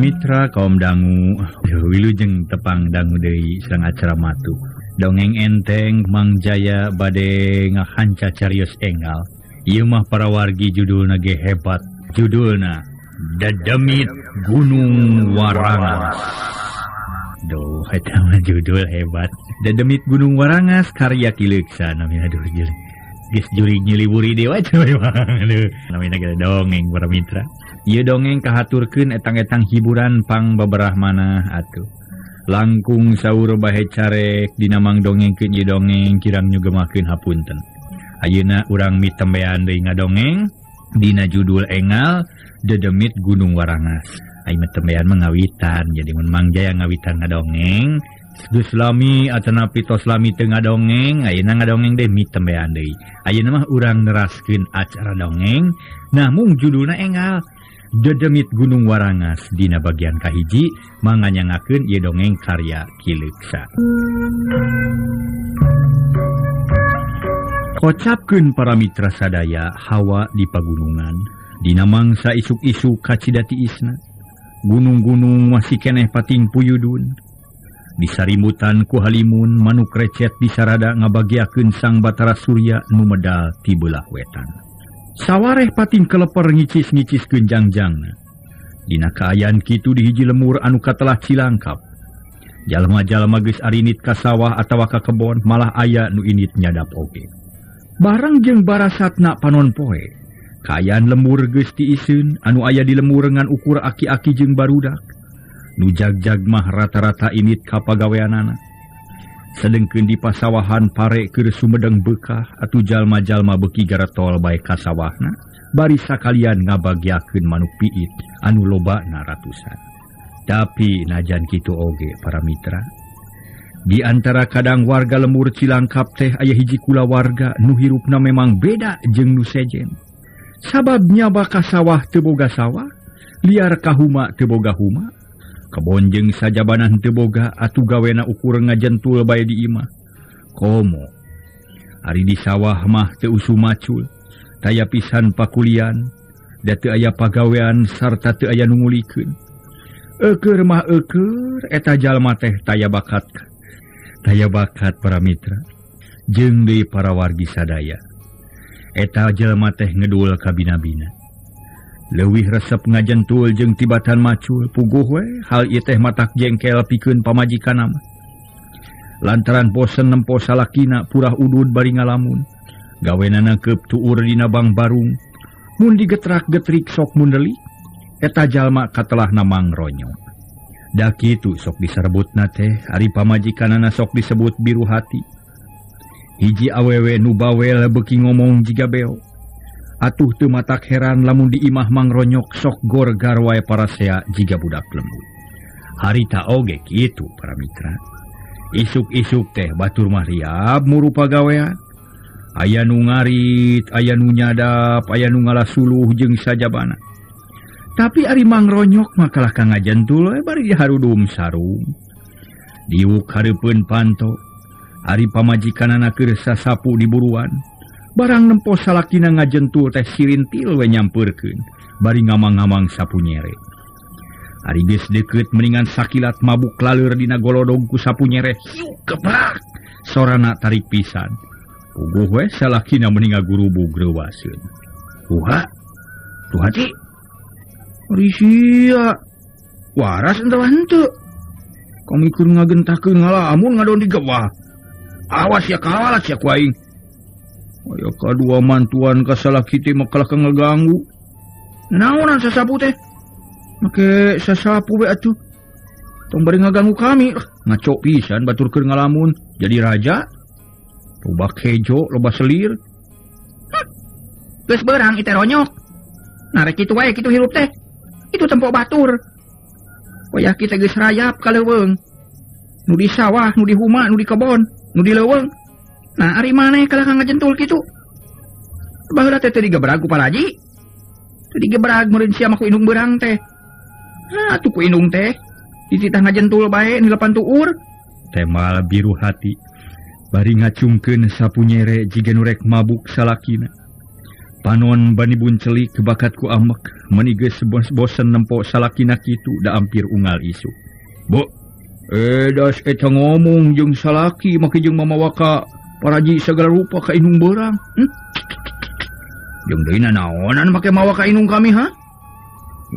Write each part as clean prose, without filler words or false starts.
Para mitra kaum dangu wilujeng tepang dangu deui sareng acara matuh. Dongeng enteng Mang Jaya bade ngahanca carios enggal. Ieu mah para wargi judulna ge hebat. Judulna Dedemit Gunung Warangas. Duh, eta mah judul hebat. Dedemit Gunung Warangas karya Ki Leuksa namina aduh geus jurig nyiliburi deui wae aduh. Namina ge dongeng para mitra. Ieu dongeng kahaturkeun etang-etang hiburan pang babarahmanah atuh. Langkung saur bahe carek dina mang dongengkeun ieu dongeng kirang nyugemakeun hapunten. Ayeuna urang mitembean deui ngadongeng dina judul engal Dedemit Gunung Warangas. Ai mitembean mah ngawitan, jadi mun Mang Jaya ngawitan ngadongeng geus lami atanapi tos lami teu ngadongeng, ayeuna ngadongeng deui mitembean deui. Ayeuna mah urang neraskeun acara dongeng, namung judulna engal Dedemit Gunung Warangas dina bagian kahiji manganyangakeun ieu dongeng karya Ki Leuksa. Kocapkeun para mitra sadaya hawa di pagunungan dina mangsa isuk-isuk kacida tiisna. Gunung-gunung masih keneh pating puyudun. Disarimutan ku halimun manuk recet disarada ngabagiakeun sang Batara Surya nu medal ti beulah wetan. Sawareh pating keleper ngicis-ngiciskeun jangjangna. Dina kaayaan kitu di hiji lemur anu katelah Cilangkap. Jalma-jalma geus arinit ka sawah atawa ka kebon malah aya nu init nyadap oge. Bareng jeung barasatna panon poe. Kaayaan lemur geus tiiseun anu aya di lemur ngan ukur aki-aki jeung barudak. Nu jagjag mah rata-rata init ka pagaweanana. Sedengkeun di pasawahan pare keur sumedeng beukah atuh jalma-jalma beuki garetol bae ka sawahna bari sakalian ngabagiakeun manuk piit anu lobana ratusan. Tapi najan kitu oge para mitra, di antara kadang warga lemur Cilangkap teh aya hiji kulawarga nu hirupna memang beda jeung nu sejen. Sabab nyaba ka sawah teu boga sawah, liar ka huma teu boga huma. Kebon jeung sajabana teu boga atuh gawena ukur ngajentul bae di imah. Komo ari di sawah mah teu usum macul, taya pisan pakulian, da teu aya pagawean sarta teu aya nu ngulikeun. Eueur mah eueur eta jalma teh taya bakat. Taya bakat para mitra jeung deui para wargi sadaya. Eta jalma teh ngedul ka bina-bina. Leuwih resep ngajentul jeung tibatan macul puguh we hal ieu teh matak jengkel pikeun pamajikanna mah. Lantaran bosen nempo salakina purah udud bari ngalamun. Gawenana keup tuur dina bang barung. Mun digetrak-getrik sok mundelik, eta jalma katelahna mangronyok. Da kitu sok diserebutna teh ari pamajikanana sok disebut biru hati. Hiji awewe nu bawel beuki ngomong jiga beo. Atuh teu matak heran lamun di imah mangronyok sok gorgar wae parasea jiga budak lembut. Harita oge kitu para mitra. Isuk-isuk teh batur mah riab muru pagawean. Aya nu ngarit, aya nu nyadap, aya nu ngalasuluh jeung sajabana. Tapi ari mangronyok mah kalah ka ngajentul we bari harudum sarung. Diuk hareupeun panto, ari pamajikanana keur sasapu di buruan. Barang nempo salakina ngajentul teh sirintil we nyampeurkeun, bari ngamang-ngamang sapu nyere. Ari geus deukeut mendingan sakilat mabuk laleur dina golodog ku sapu nyere, hiuk kebrak. Sorana tarik pisan. Puguh we salakina mending ngagurubug reuwaseun. Uha, tuh hati. Ari sia. Waras entah henteu. Kami keur ngagentahkeun ngalamun ngadon digewah. Awas ya kawalat sia ku aing. Aya kadua mantuan ka salaki teh mah kalah ka ngaganggu. Naonan sasapu teh? Make sasapu we atuh. Tong bari ngaganggu kami. Ngaco pisan batur keur ngalamun jadi raja. Loba kejo, loba selir. Geus beurang ieu teh ronyok. Narek kitu wae kitu hirup teh. Itu tempo batur. Wayah kita geus rayap ka leuweung. Nu di sawah, nu di huma, nu di kebon, nu di leuweung. Nah, ari maneh kalah ka ngajentul kitu. Baheula teh teu digebrag ku paraji. Teu digebrag meureun sia mah ku indung beurang teh. Nah, atuh ku indung teh dititah ngajentul bae nilepan tuur. Temal biru hati bari ngacungkeun sapu nyere jiga nu rek mabuk salakina. Panon bani buncelik bakat ku amek meuni geus bosen nempo salakina kitu da ampir unggal isuk. Bo, das eta ngomong jeung salaki make jeung mamawa ka paraji segala rupa ka inung beurang. Jeung deui nanaonan make mawa ka inung kami ha?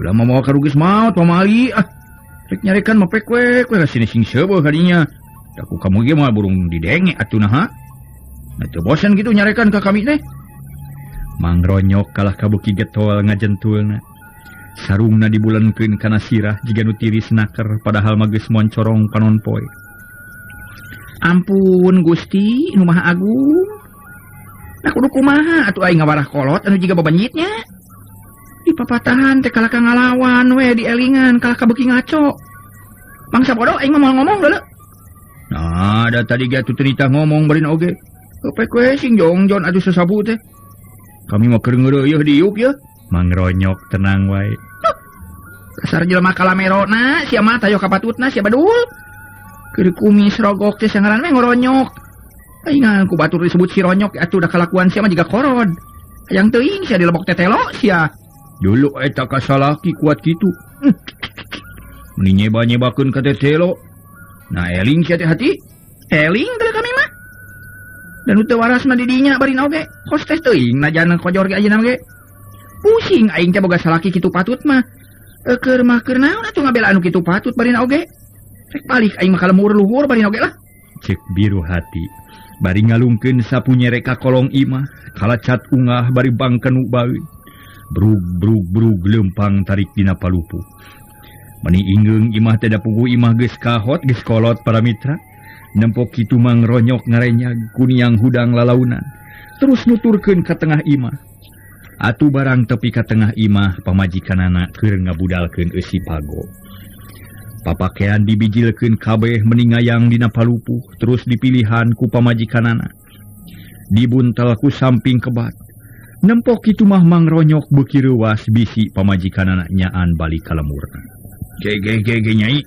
Ulah mamawa ka rugis maot pamali ah. Rek nyarekan mah pek we ka sini sing seubeuh kadinya. Da ku kamu ge mah burung didenge atuh naha. Nah teu bosen kitu nyarekan ka kami teh. Mangronyok kalah kabuki getol ngajentulna. Sarungna dibulenkeun kana sirah jiga nu tiris naker padahal mah geus moncorong panon poe. Ampun Gusti nu Maha Agung. Nah kudu kumaha atuh aing ngawarah kolot anu jiga babanjitnya. Di papatahan teh kalah ka ngalawan we dielingan kalah ka beuki ngaco. Mangsa bodoh aing mah moal ngomong deuleu. Nah, da tadi ge atuh teu nitah ngomong bari oge. Pek we sing jongjon atuh sasabu teh. Kami mah keur ngeureuyeuh diuk yeuh. Mangronyok tenang wae. Dasar jelema kalamerona sia mah tayo kapatutna sia badul. Keur kumis rogok teh sangaran we ngoronyok. Aing ku batur disebut si ronyok atuh da kalakuan sia mah jiga korod. Hayang teuing sia dilebok tetelo sia. Dulu eta ka salaki kuat kitu. Meni nyeba-nyebakeun ka tetelo. Nah eling sia teh hati. Eling teh kami mah. Dan teu waras mah di dinya bari oge. Kos teh teuing najan kojor ge ayeuna ge. Pusing aing teh boga salaki kitu patut mah. Keur mah keur naon atuh ngabela anu kitu patut bari oge. Rek balik aing mah ka lemur luhur bari oge lah. Cek biru hati. Bari ngalungkeun sapu nyerek ka kolong imah, kalacat ungah bari bangkenu baeud. Brug brug brug leumpang tarik dina palupuh. Meni inggeung imah teh da puguh imah geus kahot geus kolot para mitra. Nempok kitu mangronyok ngarenyag kuniang hudang lalaunan. Terus nuturkeun ka tengah imah. Atuh barang tepi ka tengah imah pamajikanana keur ngabudalkeun eusi pago. Papakean dibijilkeun kabeh meni ngayang dina palupuh terus dipilihan ku pamajikanana. Dibuntel ku samping kebat. Nempok kitu mah mangronyok beuki reuwas bisi pamajikanana nyaan balik ka lemurna. Ge ge ge nyai.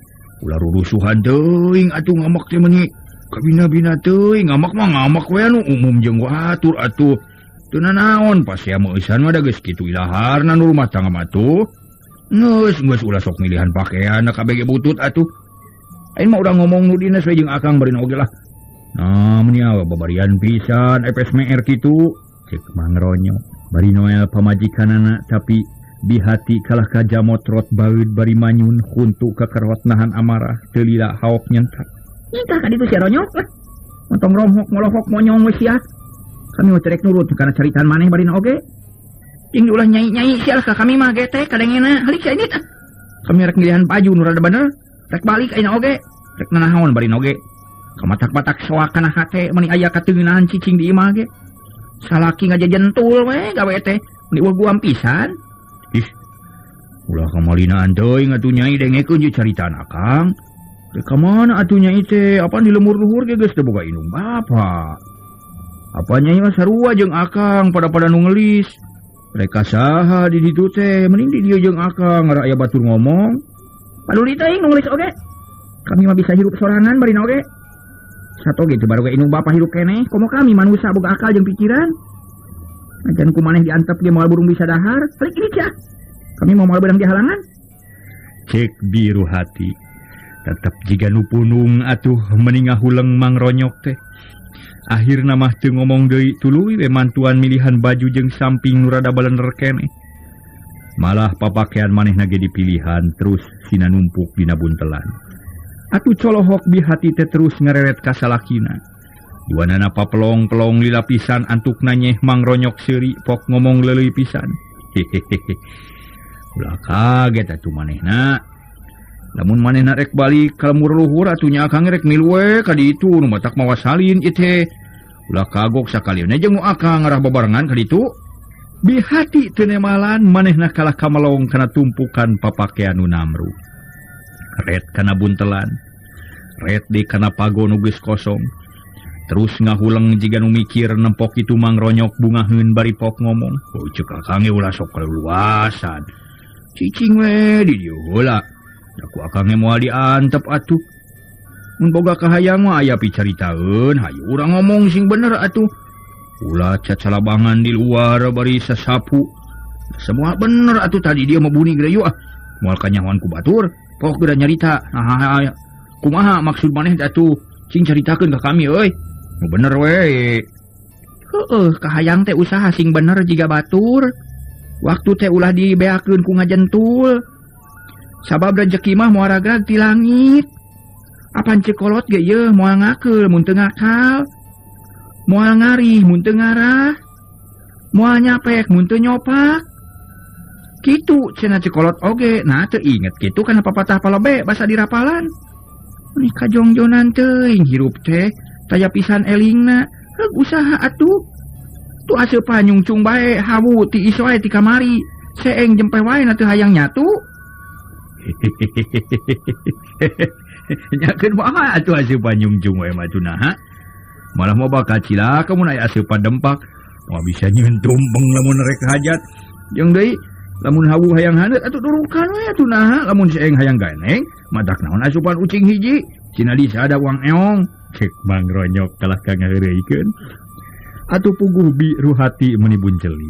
Ulah rurusuhan teuing atuh ngamak teh meuni. Kabina-bina teuing ngamak mah ngamak we anu umum jeung batur atuh. Teu nanaon pasea meueusan mah da geus kitu ilaharna nu rumah tangga mah tuh. Geus geus ulah sok milihan pakean da kabeh ge butut atuh. Aing mah udah ngomong nu dinas we jeung akang bari oge lah. Nah meuni babarian pisan FSMR kitu. Cek mangronyok bari Noel pamajikanana tapi di hati kalah ka jamotrot baeud bari manyun huntu kakerot nahan amarah teu lila haok nyentak. Nyengkah ka ditu sia ronyok lah. Montong romhok molohok monyong we sia. Kami mah terek nurut kana caritaan maneh bari oge. Jeung ulah nyai-nyai sia lah ka kami mah getek kadengena halik sia ini tah. Kami rek milihan baju nu rada bener, rek balik ayeuna oge. Rek nanaon bari oge. Kamatak-batak soak kana hate meuni aya kateuneunahan cicing di imah ge. Salaki ngajajentul we gawe teh meuni eueuh guam pisan. Ih, ulah kamalinaan teuing atuh nyai dengekeun jeung caritaan akang. Rek ka mana atuh nyai teh? Apaan di lemur luhur ge geus teu boga indung bapa. Apa nyai mah sarua jeung akang pada-pada nu ngelis. Rek ka saha di ditu teh? Mending di dieu jeung akang ngara aya batur ngomong. Paduli teuing nu ngelis oge. Kami mah bisa hirup sorangan bari oge. Sato ge teu baroga indung bapa hirup keneh, komo kami manusa boga akal jeung pikiran. Najan ku maneh diantep ge moal burung bisa dahar. Balik ini cia. Kami mau moal beudang dihalangan. Cek biru hati. Tetep jiga nu punung atuh meni ngahuleng mangronyok teh. Akhirna mah teu ngomong deui tuluy we mantuan milihan baju jeung samping nu rada balener keneh. Malah papakean manehna ge dipilihan terus sina numpuk dina buntelan. Atuh colohok bi hati teh terus ngareret ka salakina. Duanana papelong-pelong lila pisan antukna nyeh mangronyok seuri pok ngomong leuleuy pisan. Hehehe. Ulah kaget atuh manehna. Lamun manehna rek balik ka lemur luhur atuh nya akang rek milu we ka ditu nu matak mawa salin ieu teh. Ulah kagok sakalian jeung nu akang ngarah babarengan ka ditu. Bi hati teu nemalan manehna kalah kamelong kana tumpukan papakean nu namru. Ret kana buntelan. Ret deui kana pago nu geus kosong. Terus ngahuleng jiga nu mikir nempok itu mangronyok bungaheun bari pok ngomong. Oh ceuk akang ge ulah sok kaluasan. Cicing we di dieu heula. Da ku akang ge moal diantep atuh. Mun boga kahayang mah aya picaritaeun, hayu urang ngomong sing bener atuh. Ulah cacalabangan di luar bari sasapu. Semua bener atuh tadi dia mau buni geura ah. Moal kanyahoan ku batur, pok geura nyarita. Nah, kumaha maksud maneh atuh? Cing caritakeun ka kami euy. Nu bener we. Heueuh, kahayang teh usaha sing bener jiga batur. Waktu teh ulah dibeakeun ku ngajentul. Sabab rejeki mah moal ragrag ti langit. Apan ceuk kolot ge yeuh moal ngakeul mun teu ngakal. Moal ngarih mun teu ngarah. Moal nyapek mun teu nyopak. Kitu cenah ceuk kolot oge, nah teu inget kitu kana papatah palebe basa dirapalan. Meni kajongjonan teuing hirup teh, taya pisan elingna, heug usaha atuh. Tu aseupan nyungcung bae hawu ti iso ti kamari, seeng jempe wae na teu hayang nyatu. Nyakeun bae atuh aseupan nyungcung wae mah atuh naha. Malah mau bakal cilaka mun aya aseupan dempak, moal bisa nyieun tumpeng lamun rek hajat. Jeung deui lamun hawu hayang haneut atuh durukan we atuh naha, lamun seeng hayang ganeng matak naon asupan ucing hiji cina disada uang eong. Cek Mang Ronyok kalah ka ngaheureuykeun. Atuh puguh bi Ruhati meuni bunceli.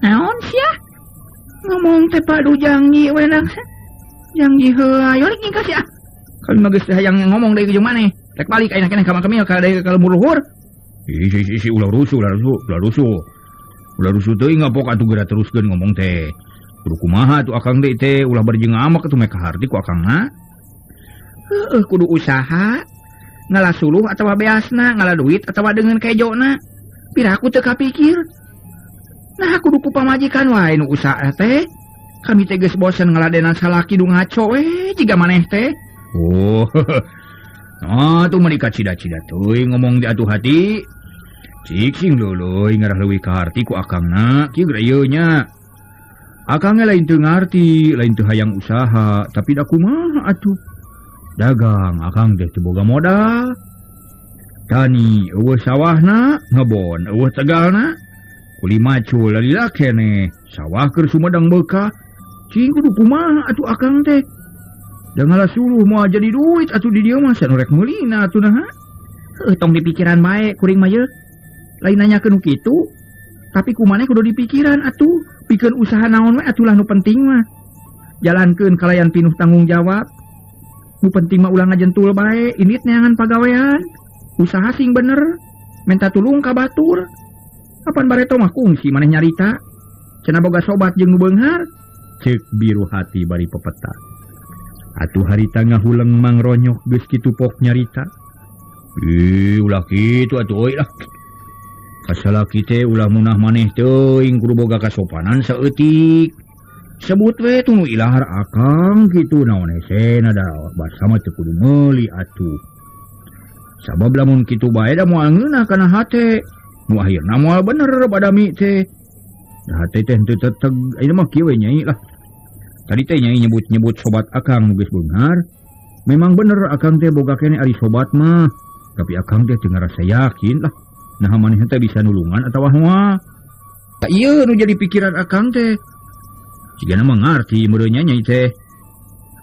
Naon sia? Ngomong teh padu janggi we nang. Janggi heula ayo rek nyingkas sia. Kami mah geus hayang ngomong deui jeung maneh. Rek balik ayeuna keneh ka Mang Kemil ka deui ka lembur luhur. Ih ih ih ulah rusuh ulah rusuh ulah rusuh. Ulah rusuh teuing ngapok atuh geura teruskeun ngomong teh. Kudu kumaha atuh akang deui teh ulah bari jeung ngamak atuh meh kaharti ku akangna. Heueuh kudu usaha. Ngala suluh atawa beasna, ngala duit atawa deungeun kejona. Piraku teu kapikir. Nah kudu ku pamajikan wae nu usaha teh. Kami teh geus bosen ngaladenan salaki du ngaco we jiga maneh teh. Oh. Nah tuh meni kacida-cida teuing ngomong di atuh hati. Cik sing leuleui ngarah leuwih kaharti ku akangna, kieu geura ieu nya. Akangna lain teu ngarti, lain teu hayang usaha, tapi da kumaha atuh. Dagang akang teh teu boga modal. Tani eueuh sawahna, ngebon eueuh tegalna. Kuli macul lalila keneh, sawah keur Sumedang beukah. Cing kudu kumaha atuh akang teh. Da ngalah suluh moal jadi duit atuh di dieu mah sanu rek meulina atuh naha. Heuh tong dipikiran bae kuring mah yeuh. Lain nanyakeun nu kitu, tapi kumaneh kudu dipikiran atuh. Pikeun usaha naon we atuh lah nu penting mah. Jalankeun kalayan pinuh tanggung jawab. Nu penting mah ulah ngajentul bae, indit neangan pagawean. Usaha sing bener, menta tulung ka batur. Apan bareto mah kungsi maneh nyarita. Cenah boga sobat jeung nu beunghar. Ceuk biru hati bari pepeta. Atuh harita ngahuleng Mang Ronyok geus kitu pok nyarita. Ih, ulah kitu atuh euy lah. Kasalaki teh ulah munah maneh teuing kudu boga kasopanan saeutik. Sebut we tu nu ilahar akang kitu naon hesena da basa mah teu kudu meuli atuh. Sabab lamun kitu bae da moal ngeunah kana hate. Nu akhirna moal bener badami teh. Da hate teh teu teteg ayeuna mah kieu we nyai lah. Tadi teh nyai nyebut-nyebut sobat akang nu geus beunghar. Memang bener akang teh boga keneh ari sobat mah. Tapi akang teh teu ngarasa yakin lah. Nah maneh teh bisa nulungan atawa moal. Tak ieu nu jadi pikiran akang teh. Jigana mah ngarti meureun nya nyai teh.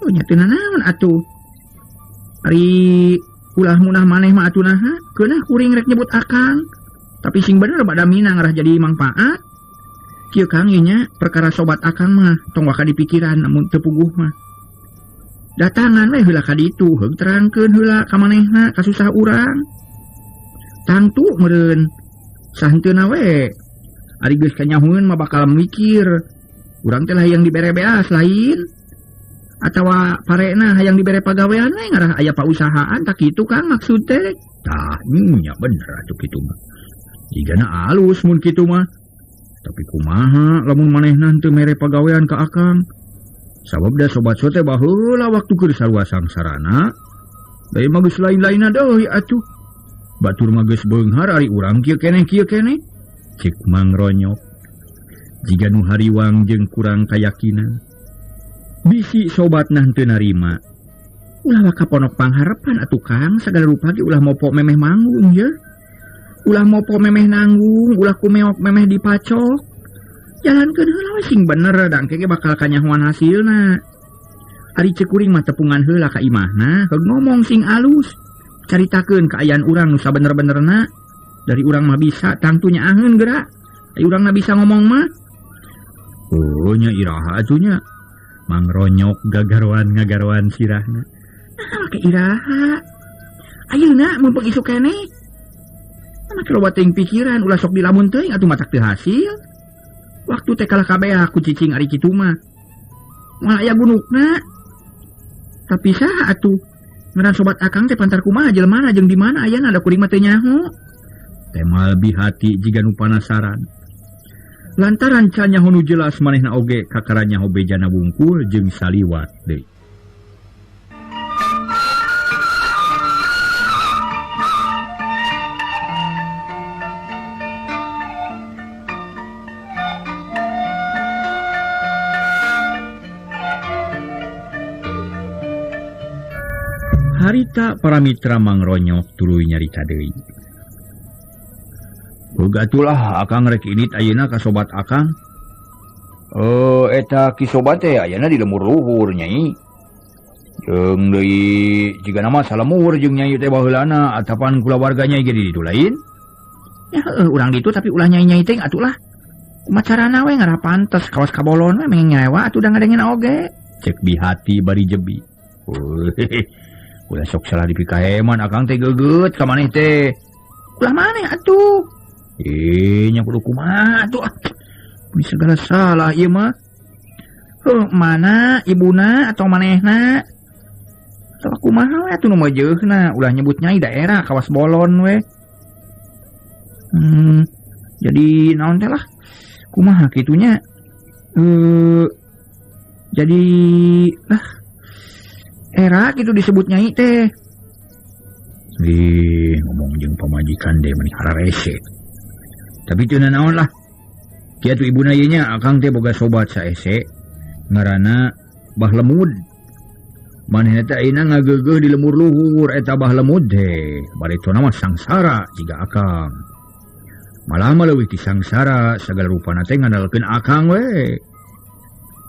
Oh nya teu nanaon atuh. Ari ulah munah maneh mah atuh naha, keunah kuring rek nyebut akang. Tapi sing bener badamina ngarah jadi mangfaat. Kieu Kang ieu nya perkara sobat akang mah tong waka dipikiran namun teu puguh mah. Datangan we heula ka ditu, heug terangkeun heula ka manehna kasusah urang. Tangtu meureun sahenteuna we. Ari geus kanyahueun mah bakal mikir. Urang teh hayang dibere beas lain. Atawa parena hayang dibere pagawean we ngarah aya pausahaan tak kitu Kang maksud teh. Tah nya bener atuh kitu mah. Jigana alus mun kitu mah. Tapi kumaha lamun manehna teu mere pagawean ka akang. Sabab da sobat so teh baheula waktu keur sarua sangsarana. Da ieu mah geus lain-lainna deui atuh. Batur mah geus beunghar ari urang kieu keneh kieu keneh. Cek Mang Ronyok. Jiga nu hariwang jeung kurang kayakinan. Bisi sobatna henteu narima. Ulah waka ponok pangharepan atuh Kang, sagala rupa ge ulah mopo memeh manggung ye. Ulah mopo memeh nanggung, ulah kumeok memeh dipacok. Jalankeun heula we sing bener dangke ge bakal kanyahoan hasilna. Ari ceuk kuring mah tepungan heula ka imahna, heug ngomong sing alus. Caritakeun kaayaan urang nu sabener-benerna. Dari urang mah bisa tangtunya angeun geura. Ai urang na bisa ngomong mah. Oh nya iraha atuh nya. Mangronyok gagaroan ngagaroan sirahna. Nah, make iraha. Ayeuna mun pek isuk keneh. Make loba teuing pikiran ulah sok dilamun teuing atuh matak teu hasil. Waktu teh kalah kabeh aku cicing ari kitu mah. Moal aya gunukna. Tapi saha atuh? Ngaran sobat akang teh pantar kumaha jelema jeung di mana ayana da kuring mah teu nyaho. Temal bihati jiga nu panasaran. Lantaran can nyaho nu jelas manehna oge kakara nyaho bejana wungkul jeung saliwat deui. Harita para mitra mangronyok tuluy nyarita deui. Gatulah akang rek init ayeuna ka sobat akang. Eta ki sobat teh ayeuna di lemur luhur nyai. Jeung deui jigana mah salemur jeung nyai teh baheulana atapan kulawarga nyai ge di ditu lain. Ya heueuh urang ditu tapi ulah nyai-nyai teh atulah. Kumaha carana we ngarah pantes kawas kabolon we mengeng nyewa atuh da ngadengena oge. Cek bihati bari jebi. Ulah sok salah dipikaheman akang teh geugeut ka maneh teh. Ulah maneh atuh. Nya kudu kumaha atuh. Ini segala salah ieu mah. Heuh, mana ibuna atau manehna? Atau kumaha we atuh nu meujeuhna, ulah nyebut nyai daerah kawas bolon we. Jadi naon teh lah? Kumaha kitunya? Jadi lah era gitu disebut nyai teh. Ih, ngomong jeung pamajikan deh meni hararese. Tapi teu nanaon lah. Kieu atuh ibuna ieu nya akang teh boga sobat saese ngaranna Bah Lemud. Manehna teh ayeuna ngageugeuh di lemur luhur eta Bah Lemud teh. Baretona mah sangsara jiga akang. Malah mah leuwih ti sangsara sagala rupana teh ngandalkeun akang we.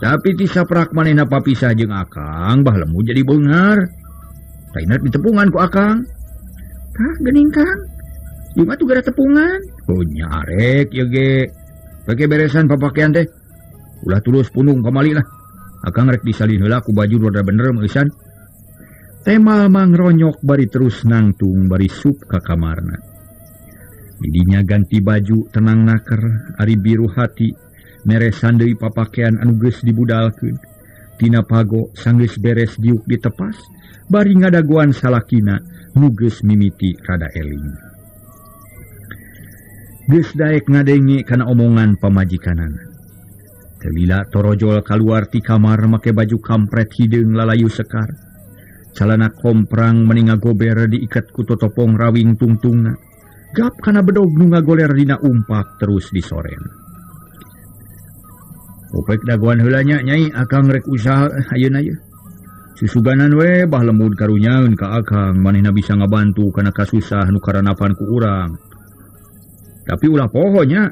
Tapi ti saprak manehna papisah jeung akang, Bah Lemud jadi beunghar. Tainat ditepungan ku akang. Tah geuning Kang. Ieu mah tuh gara tepungan. Oh nya arek ieu ge. Pake beresan papakean teh. Ulah tulus punung kamali lah. Akang rek disalin heula ku baju rada bener meusan. Temal mangronyok bari terus nangtung bari sup ka kamarna. Didinya ganti baju tenang naker ari biru hati meresan deui papakean anu geus dibudalkeun. Tina pago sanggeus beres diuk ditepas bari ngadagoan salakina nu geus mimiti rada eling. Geus daek ngadenge kana omongan pamajikanana. Teu lila torojol kaluar ti kamar make baju kampret hideung lalayu sekar. Calana komprang meni ngagober diiket ku totopong rawing tungtungna. Gap kana bedog nu ngagoler dina umpak terus disoren. Opek dagoan heula nya nyai akang rek usaha ayeuna ye. Susuganan we Bah Lemud karunyaeun ka akang manehna bisa ngabantu kana kasusah nu karanapan ku urang. Tapi ulah poho nya.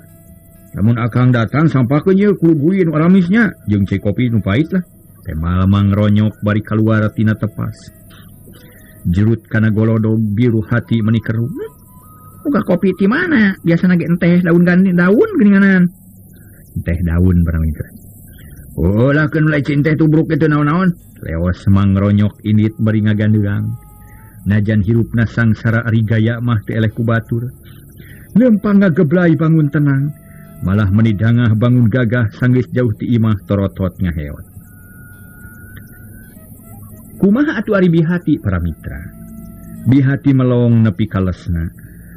Lamun akang datang sampakeun ye ku buin nu alamisnya jeung cai kopi nu pahit lah. Temal mangronyok bari kaluar tina tepas. Jerut kana golodog biru hati meni keruh. Buka kopi ti mana? Biasana ge enteh daun ganti daun geuninganan. Teh daun barang itu. Oh lah keun mulai cinteh tubruk itu naon-naon. Leos mangronyok indit bari ngagandeang. Najan hirupna sangsara ari gaya mah teu eleh ku batur. Lempang ngageblay bangun tenang, malah menidangah bangun gagah sanggeus jauh ti imah torotot ngaheot. Kumaha atuh ari bihati para mitra? Bihati melong nepi ka lesna.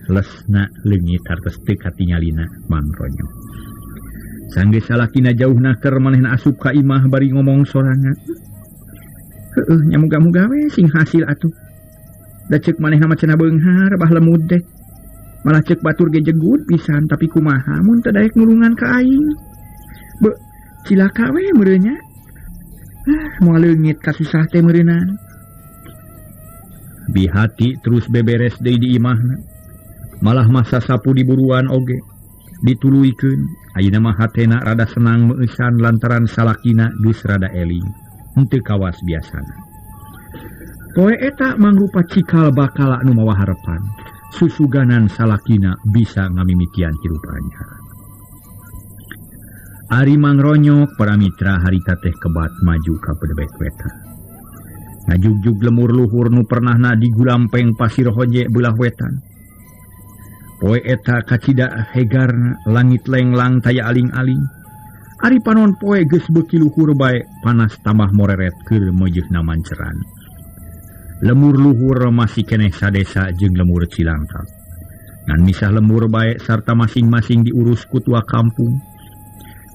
Lesna leungit hartos teu katingalina mangronyok. Sanggeus salakina jauh naker manehna asup ka imah bari ngomong sorangan. Heueuh nya muga-muga we sing hasil atuh. Da ceuk manehna mah cenah beunghar Bah Lemud teh. Malah ceuk batur ge jegut pisan tapi kumaha mun teu daek nulungan ka aing. Be cilaka we meureun nya. Ah moal leungit kasusah teh meureunan. Bihati terus beberes deui di imahna. Malah masa sapu diburuan oge. Dituluykeun ayeuna mah hatena rada senang meueusan lantaran salakina geus rada eling. Henteu kawas biasana. Poe eta mangrupa cikal bakal anu mawa harepan. Susuganan salakina bisa ngamimitian hirup anyar. Ari Mangronyok para mitra harita teh kebat maju ka pedebek wetan. Ngajugjug lemur luhur nu pernahna digulampeng pasir honje belah wetan. Poe eta kacida hegarna langit lenglang taya aling-aling. Ari panon poe geus beuki luhur bae panas tambah moreret keur meujeuhna manceran. Lemur luhur masih keneh sadesa jeung lemur Cilangkap. Ngan misah lemur bae sarta masing-masing diurus ku tua kampung.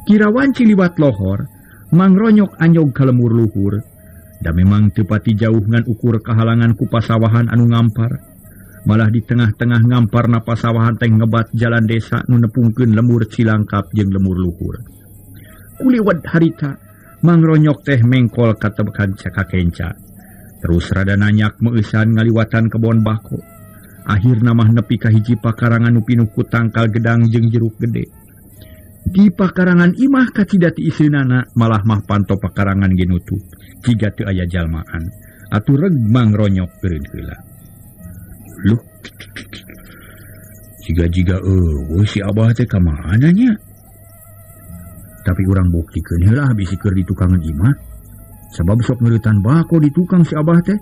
Kira wanci liwat lohor, Mangronyok anyog ka lemur luhur. Da memang teu pati jauh ngan ukur kahalangan ku pasawahan anu ngampar. Malah di tengah-tengah ngamparna pasawahan teh ngebat jalan desa nu nepungkeun lemur Cilangkap jeung lemur luhur. Kuliwat harita, Mangronyok teh mengkol ka tebekan cakakenca. Terus rada nanyak meueusan ngaliwatan kebon bako. Akhirna mah nepi ka hiji pakarangan nu pinuh ku tangkal gedang jeung jeruk gede. Di pakarangan imah kacida ti iseunana malah mah panto pakarangan ge nutup. Jiga teu aya jalmaan. Atuh reg Mangronyok eureun heula. Luh. Jiga-jiga eueuh si Abah teh ka mana nya? Tapi urang buktikeun heula bisi keur di tukangan imah. Sabab sok ngeuretan bako di tukang si Abah teh.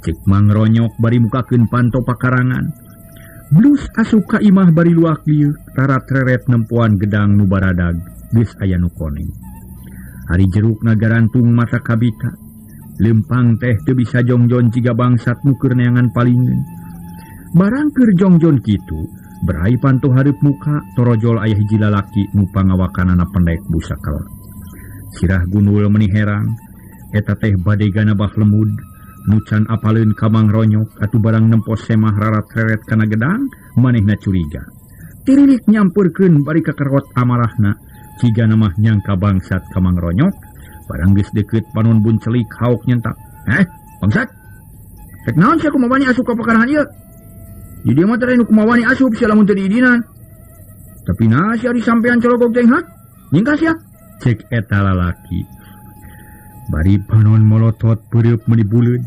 Cek Mangronyok bari mukakeun panto pakarangan. Blus asup ka imah bari luak lieu, rarat-reret nempoan gedang nu baradag, geus aya nu koneng. Ari jeruk ngagarantung mata kabita. Lempang teh teu bisa jongjon jiga bangsat nu keur neangan palingeun. Barang keur jongjon kitu, berai panto hareup muka torojol aya hiji lalaki nu pangawakanana pendek busakal. Sirah gundul meni herang. Eta teh badegana bah lemud nu can apaleun ka Mangronyok atuh barang nempo semah rarat-reret kana gedang manehna curiga. Tirilik nyampeurkeun bari kakerot amarahna cigana mah nyangka bangsat ka Mangronyok. Barang geus deukeut panon buncelik haok nyentak. Bangsat. Rek naon sia kumaha wani asup ka pakarangan ieu? Di dieu mah teh nu kumaha wani asup sia lamun teu diidinan. Tapi naha sia ari sampean cologog teh ha? Nyingkah sia? Cek eta lalaki. Bari panon molotot peureub meuni buleud.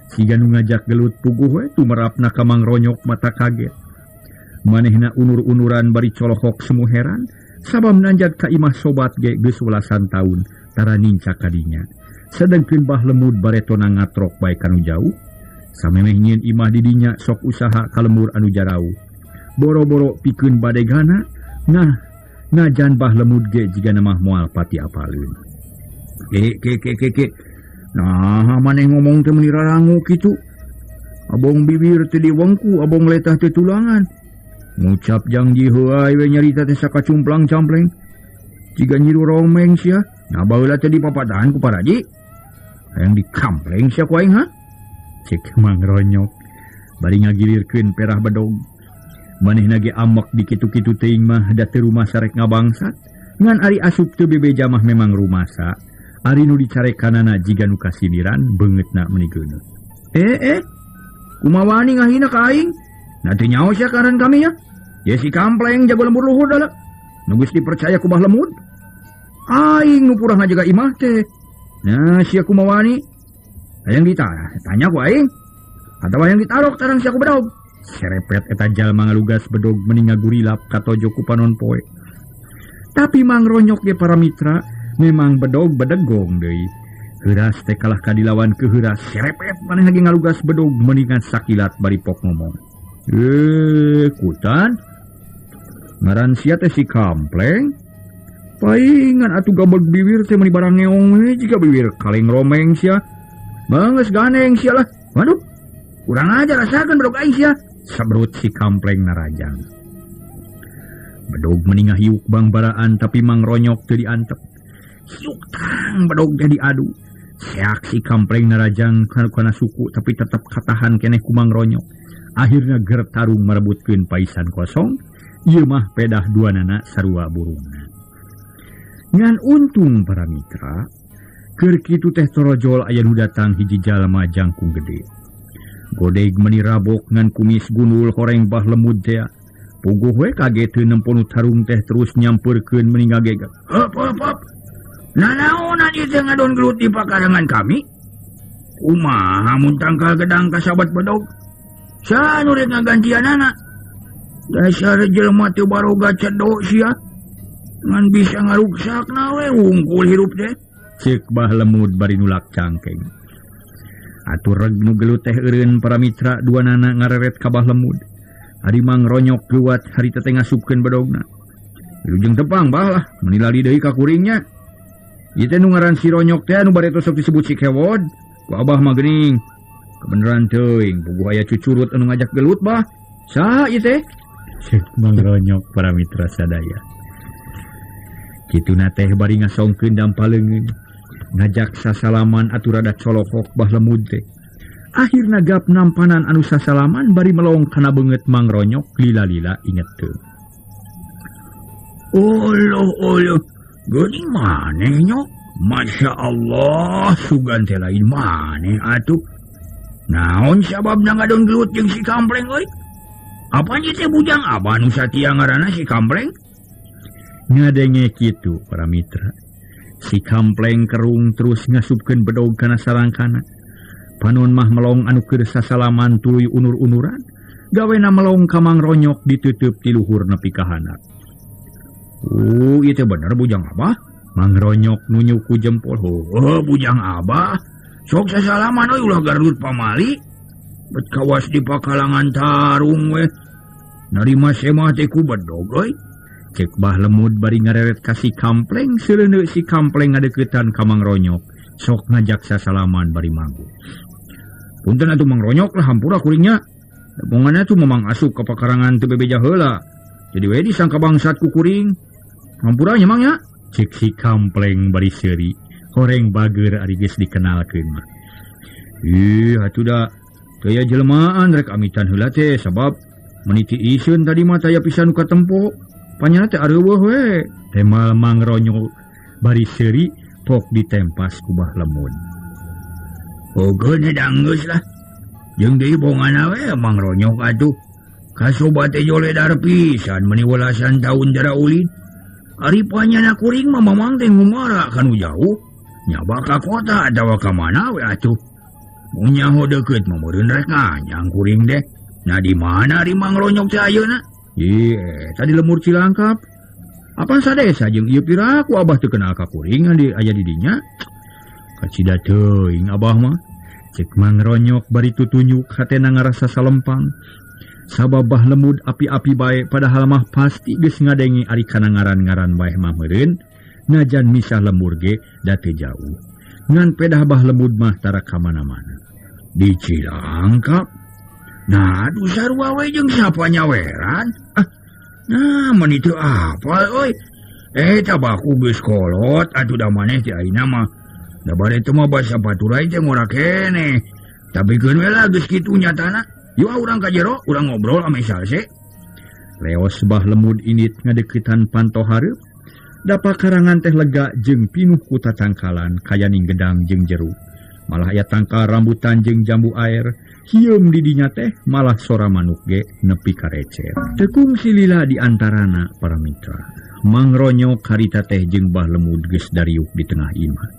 Siga nu ngajak gelut puguh we tumerapna ka Mangronyok mata kaget. Manehna unur-unuran bari colohok semu heran sabab nanjak ka imah sobat ge geus welasan taun tara nincak kadinya. Sedengkeun bah lemud baretona ngatrok bae kanu jauh. Samemeh nyieun imah di dinya sok usaha ka lemur anu jarauh. Boro-boro pikeun badegana, nah najan bah lemud ge jigana mah moal pati apaleun. Ke. Nah, maneh ngomong teh meuni rarangu kitu. Abong bibir teh diwengku, abong letah teh tulangan. Ngucap janji heuay we nyarita teh sakacumplang campleng. Jiga nyiru romeng sia. Nah baheula teh dipapadahan ku paraji. Hayang dikampleng sia ku aing ha? Cek Mangronyok bari ngagilirkeun perah bedog. Manehna ge amek di kitu-kitu teuing mah da teu rumasa rek ngabangsat. Ngan ari asup teu bebeja mah memang rumasa. Ari nu dicarekanana jiga nu kasindiran beungeutna meuni geuneut. Kumaha wani ngahina ka aing? Nah teu nyaho sia karan kami ya. Ye si kampleng jago lembur luhur da. Nu geus dipercaya ku bah lemud. Aing nu purah ngajaga imah teh. Nah sia kumaha wani? Hayang ditanya ku aing. Atawa hayang ditarok tarang sia ku bedog. Serepet eta jalma ngalugas bedog meuni ngagurilap katojo ku panon poe. Tapi Mangronyok ge para mitra memang bedog bedegong deui. Heuras teh kalah ka dilawan ke heuras. Serepet maneh lagi ngalugas bedog mendingan sakilat bari pok ngomong. Kutan. Ngaran sia teh si kampleng. Paingan atuh gabeg bibir teh meuni barang ngeong we jiga bibir kaleng romeng sia. Bangeus ganeng sia lah. Waduh. Kurang ajar rasakeun bedog aing sia. Sabrut si kampleng narajang. Bedog meni ngahiuk bangbaraan tapi Mangronyok teu diantep. Hiuk tang bedog teh diadu. Seak si kampleng narajang kana suku tapi tetep katahan keneh ku Mangronyok. Akhirna gertarung merebutkeun paisan kosong. Ieu mah pedah duanana sarua burungna. Ngan untung para mitra, keur kitu teh torojol aya nu datang hiji jalma jangkung gede. Godeg meni rabok ngan kumis gundul horeng bah lemud teh. Puguh we kaget teu nempo nu tarung teh terus nyampeurkeun meni ngagegek. Heup heup heup. Nanaonan ieu teh ngadon gelut di pakarangan kami? Kumaha mun tangkal gedang kasabat bedog? Saha nu rek ngagantianana? Dasar jelema teu baroga cedok sia. Ngan bisa ngaruksakna we wungkul hirup teh. Ceuk Bah Lemud bari nulak cangkeng. Atur reg nu gelut teh eureun para mitra dua nana ngareret ka Bah Lemud. Ari Mang Ronyok leuwat harita teh ngasupkeun bedogna. Wilujeng tepang bah lah, menilali deui ka kuringnya. Ieu teh nu ngaran si Ronyok teh anu bareto sok disebut si Kewod. Ku abah mah geuning. Kebeneran teuing, puguh aya cucurut anu ngajak gelut bah. Saha ieu teh? Ceuk Mang Ronyok para mitra sadaya. Kituna teh bari ngasongkeun dampaleungeun. Ngajak sasalaman atuh rada colohok Bah Lemud teh. Akhirna gap nampanan anu sasalaman bari melong kana beungeut Mang Ronyok lila-lila inget teu. Oloh oloh, geuning maneh nyok? Masya Allah, sugan teh lain maneh atuh. Naon sababna ngadon gelut jeung si Kampleng euy? Apaan ieu teh bujang abah nu satia ngaranna si Kampleng? Ngadenge kitu para mitra. Si Kampleng kerung terus ngasupkeun bedog kana sarangkana. Panon mah melong anu keur sasalaman tuluy unur-unuran. Gawena melong ka Mang Ronyok ditutup ti luhur nepi ka handap. Ieu teh bener bujang abah? Mang Ronyok nunjuk ku jempol. Heuh, bujang abah. Sok sasalaman euy ulah garut pamali. Bet kawas di pakalangan tarung we. Narima semah teh ku bedog euy. Cek Bah Lemud bari ngareret ka si Kampleng, seuleuneu si Kampleng ngadeukeutan ka Mang Ronyok, sok ngajak sasalaman bari manggung. Punten atuh Mang Ronyok lah hampura kuringnya. Bonganna tuh memang asup ka pakarangan teu bebeja heula. Jadi we disangka bangsat ku kuring. Hampura nya Mang nya. Cek si Kampleng bari seuri, horeng bager ari geus dikenalkeun mah. Ih, atuh da teu aya jelmaan rek amitan heula teh sabab meniti iseun tadi mah taya pisan nu katempo. Panyana teh areuweuh we. Temal Mang Ronyok bari seuri pok ditempas ku Bah Lemud. Ogeun hedang geus lah. Jeung deui bongana we Mang Ronyok atuh. Kasobat teh joledar pisan meuni welasan taun jara ulin. Ari panyana kuring mah mamang teh ngumara kanu jauh. Nyaba ka kota atawa ka mana we atuh. Mun nyaho deukeut mah meureun rek nganyang kuring deh. Nah di mana ari Mang Ronyok teh ayeuna? Ih, tadi lemur Cilangkap. Apaan sadesa jeung ieu piraku abah teu kenal ka kuring di aya di dinya. Kacida teuing abah mah. Cek Mang Ronyok bari tutunyuk hatena ngarasa salempang. Sabab Bah Lemud api-api bae padahal mah pasti geus ngadenge ari kana ngaran-ngaran bae mah meureun. Najan misah lembur ge da teu jauh. Ngan pedah Bah Lemud mah tara ka mana-mana. Di Cilangkap. Nah, aduh sarua we jeung sapa nyaweran? Ah, nah meuni teu apal euy. Eta baku geus kolot atuh da maneh teh ayeuna mah. Da bare teu mah basa paturai teh ngora keneh. Tapi keun we lah geus kitu nyatana. Yuk urang ka jero, urang ngobrol ame salse. Leos Bah Lemud init ngadeuketan panto hareup. Da pakarangan teh lega jeung pinuh ku tatangkalan kayaning gedang jeung jeruk. Malah aya tangkal rambutan jeung jambu air. Hieum di dinya teh malah sora manuk ge nepi ka recet. Teu kungsi lila di antarana para mitra. Mang Ronyok harita teh jeung Bah Lemud geus dariuk di tengah imah.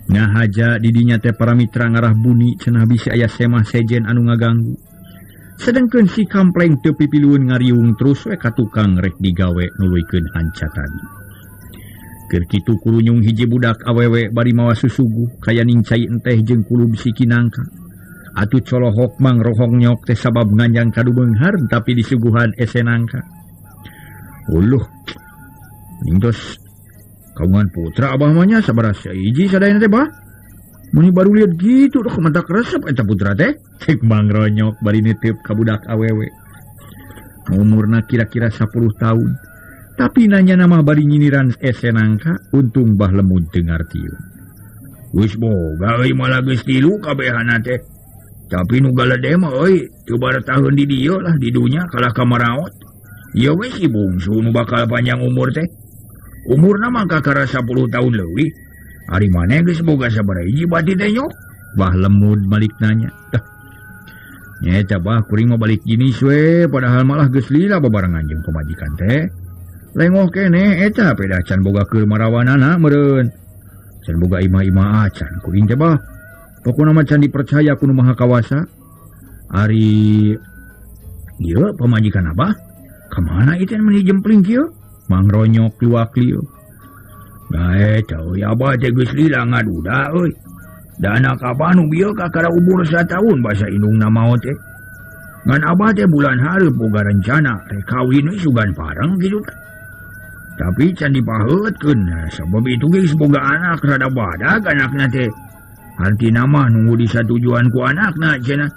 Ngahaja di dinya teh para mitra ngarah buni cenah bisi aya semah sejen anu ngaganggu. Sedengkeun si Kampleng teu pipilueun ngariung terus we ka tukang rek digawe nuluykeun hanca tadi. Keur kitu kurunyung hiji budak awewe bari mawa susuguh kayaning cai enteh jeung kulub siki nangka. Atuh colohok Mang Rohongnyok teh sabab nganjang kadu beunghar tapi disuguhan ese nangka. Uluh. Ningtos kagungan putra abah mah nya sabaraha hiji sadayana teh bah. Muni baru lihat gitu duh mentak resep eta putra teh. Cek Mang Ronyok bari nitip ka budak awewe. Umurna kira-kira 10 tahun. Tapi nanya nama bari nyiniran ese nangka untung Bah Lemud teu ngartieun. Geus boga euy malah geus tilu kabehana teh. Tapi nu galede mah euy teu barataheun di dieu lah di dunya kalah ka maraot. Ieu we si bungsu nu bakal panjang umur teh. Umurna mah kakara 10 tahun leuwih. Ari maneh geus boga sabaraha hiji bati teh nyok? Bah Lemud balik nanya. Dah. Nya bah kuring mah balik jenis we padahal malah geus lila babarengan jeung pamajikan teh. Lengoh keneh eta pedah can boga keur marawanana meureun. Can boga imah-imah acan kuring teh bah. Pokona mah can dipercaya ku nu Maha Kawasa. Ari ieu pamajikan Abah ka mana ieu teh meuni jempling kieu? Mangronyok liwak-liuk. Bae teu Abah teh geus lila ngaduda euy. Da anak Abah nu bieu kakara umur sataun basa indungna maot teh. Ngan Abah teh bulan hareup boga rencana rek kawin we sugan pareng kitu teh. Tapi can dipaheutkeun sabab itu geus boga anak rada badag anakna teh. Hartina mah nunggu disatujuan ku anakna cenah.